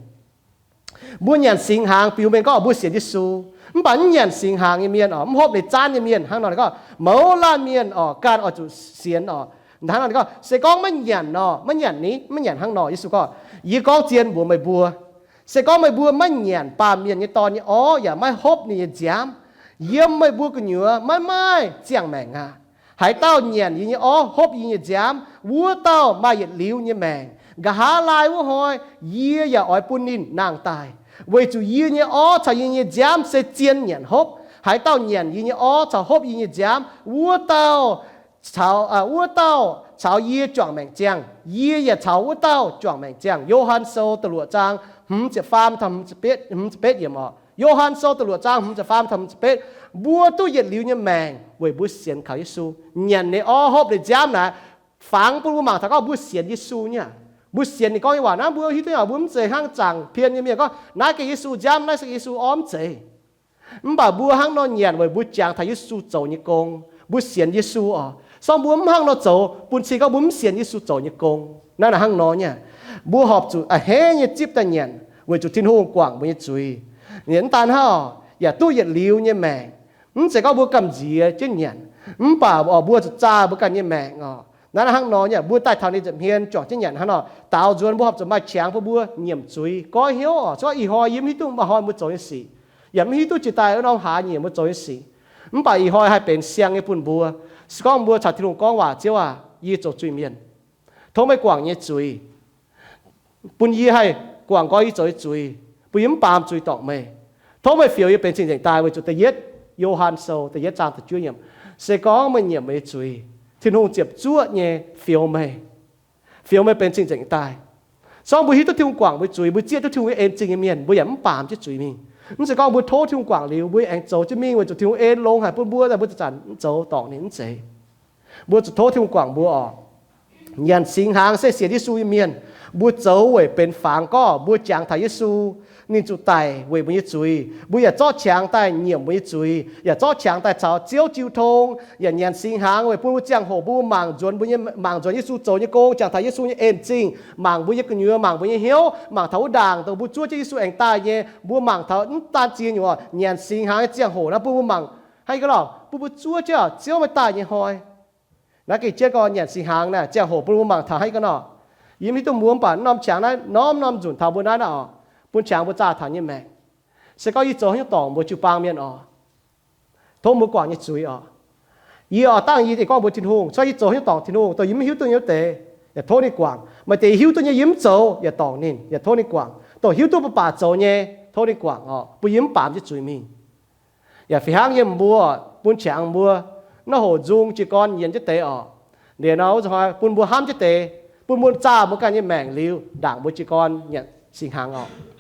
Mbuo nyanc singx hnaangx biux mengh gorngv mbuo sienx Yesu. Mv baac mv nyanc singx hnaangx nyei mienh oc, mv hopv ninh zaanv nyei mienh, hnangv nor ninh gorngv mouz laanh mienh oc, ganh oix zuqc sienx oc. Hnangv nor ninh gorngv se gorngv maiv nyanc nor, maiv nyanc ni, maiv nyanc hnangv nor. Yesu gorngv, yie gorngv zien mbuox meih mbuo, se gorngv meih mbuo maiv nyanc Baamh Mienh nyei Dorn nyei orv yaac maiv hopv ninh nyei nziaamv, yiem meih mbuo gu'nyuoz maiv maaih ziangh maengc aqv. Haaix dauh nyanc yie nyei orv, hopv yie nyei nziaamv, wuov dauh maaih yietc liuz nyei maengc. Nqa'haav laai wuov hnoi yie yaac oix bun ninh nangh daaih, weic zuqc yie nyei orv caux yie nyei nziaamv se zien nyanc hopv. Haaix dauh nyanc yie nyei orv caux hopv yie nyei nziaamv, wuov dauh caux, wuov dauh caux yie juangc maengc ziangh, yie yaac caux wuov dauh juangc maengc ziangh. Yo^han Sou da'luoqc zaang hmz ziepc faam taux hmz ziepc betv yiemc oc. Yo^han Sou da'luoqc zaang hmz ziepc faam taux hmz ziepc betv, mbuo duqv yietc liuz nyei maengc weic mbuo sienx kaux Yesu, nyanc ninh orv, hopv ninh nziaamv naaic, fangx bun mbuo mangc taux gorngv mbuo sienx Yesu nyei. Mbuo sienx ninh gorngv nyei waac naaiv, mbuo hiuv duqv nyei, mbuo mv zeiz hnangv zaangc pien nyei mienh gorngv, naaiv gengh Yesu nziaamv, naaiv se Yesu orv, mv zeiz. Mv baac mbuo hnangv nor nyanc weic mbuo jangx taux Yesu zoux nyei gong, mbuo sienx Yesu oc. Sorng mbuo mv hnangv nor zoux bun cing gorngv mbuo mv sienx Yesu zoux nyei gong. Naaiv hnangv nor nyei, mbuo horpc zuqc a'hneiv nyei zipv daaih nyanc weic zuqc Tin-Hungh guangc mbuo nyei zuiz. Ninh mv daan hnangv, yaac duqv yietc liuz nyei maengc. Mv zeiz gorngv mbuo gamh nziex jienv nyanc, mv baac oc mbuo zuqc zaah mbuo ganh nyei maengc oc. Naaiv hnangv nor nyei, mbuo daaih taux ninh nza'hmien juangc jienv nyanc hnangv nor, daaux nzuonx mbuo horpc zuqc maaih qangx bun mbuo nyiemc zuiz, goiv hnyouv oc. Se gorngv ih hnoi yie mv hiuv duqv maaih hnoi mbuo zoux nyei sic, yaac mv hiuv duqv jiex daaih wuov norm hlaax nyieqc mbuo zoux nyei sic, mv baac ih hnoi haih benx siang nyei bun mbuo. Se gorngv mbuo caux Tin-Hungh gorngv waac, Ziouv aah, yie zoux zuiz-mienh, tov meih guangc nyei zuiz, bun yie haih guangc nqoi yie zoux nyei zuiz, bun yie mv baamz zuiz dorngc meih. Tov meih fioux yie benx cing-nzengc daaih weic zuqc da'yietv Yo^han Sou da'yietv zaang da'juov yiemc, se gorngv meih nyiemc meih nyei zuiz, Tin-Hungh ziepc zuoqv nyei fioux meih, fioux meih benx cing-nzengc daaih. Sorng mbuo hiuv duqv Tin-Hungh guangc mbuo zuiz, mbuo zieqv duqv Tin-Hungh nyei en-zingh nyei mienh, mbuo yaac mv baamz jienv zuiz mingh. Mv zeiz gorngv mbuo tov Tin-Hungh guangc liuz mbuo aengx zoux jienv mingh weic zuqc Tin-Hungh en longx haic bun mbuo, mbuo zanc-zanc mv zoux dorngc ninh, mv zeiz. Mbuo zuqc tov Tin-Hungh guangc mbuo oc. Nyanc singx hnaangx se sienx Yesu nyei mienh, mbuo zoux weic benx fangx gorqv mbuo jangx taux Yesu, ninh zuqc daic weic mbuo nyei zuiz. Mbuo yaac zorqv qangx daaih nyiemc mbuo nyei zuiz, yaac zorqv qangx daaih caux Ziouv jiu tong, yaac nyanc singx hnaangx weic bun mbuo ziangh hoc mbuo mangc nzuonx mbuo nyei, mangc nzuonx Yesu zoux nyei gong, jangx taux Yesu nyei en-zingh, mangc mbuo nyei gu'nyuoz, mangc mbuo nyei hnyouv, mangc taux wuov ndaangc dongh mbuo zuov jienv Yesu aengx daaih nyei, mbuo mangc taux mv daan ziex nyungc oc. Nyanc singx hnaangx nyei ziangh hoc naaiv bun mbuo mangc hnangv haaix nor, bun mbuo zuov jienv Ziouv maaih daaih nyei hnoi. Naaiv gengh jienv gorngv nyanc singx hnaangx naaiv ziangh hoc bun mbuo mangc taux hnangv haaix nor. Yie mv hiuv duqv mbuo, mv baac norm qangx naaiv norm-norm nzunc taux mbuo naaiv naaiv oc, bun qangx mbuo zaah taux nyei maengc. Se gorngv yie zoux haaix nyungc dorngc mbuo jiu-baang mienh oc, tov mbuo guangc nyei zuiz oc. Yie oix dangh yie deix gorngv mbuox Tin-Hungh, se gorngv yie zoux haaix nyungc dorngc Tin-Hungh, dongh yie mv hiuv duqv nyei wuov deix, yaac tov ninh guangc. Maaih deix hiuv duqv nyei yie mv zoux yaac dorngc ninh, yaac tov ninh guangc. Dongh hiuv duqv mv baac zoux nyei, tov ninh guangc oc, bun yie mv baamz jienv zuiz mingh. Yaac fih hnangv yiem mbuo, bun qangx mbuo, naaiv hoc nzung jiez gorn yienx jienv deix oc. Liuz nor wuov zanc hnoi bun mbuo hnamv jienv deix, bun mbuo zaah mbuo ganh nyei maengc liuz ndaangc mbuo jiez gorn nyanc singx hnaangx oc.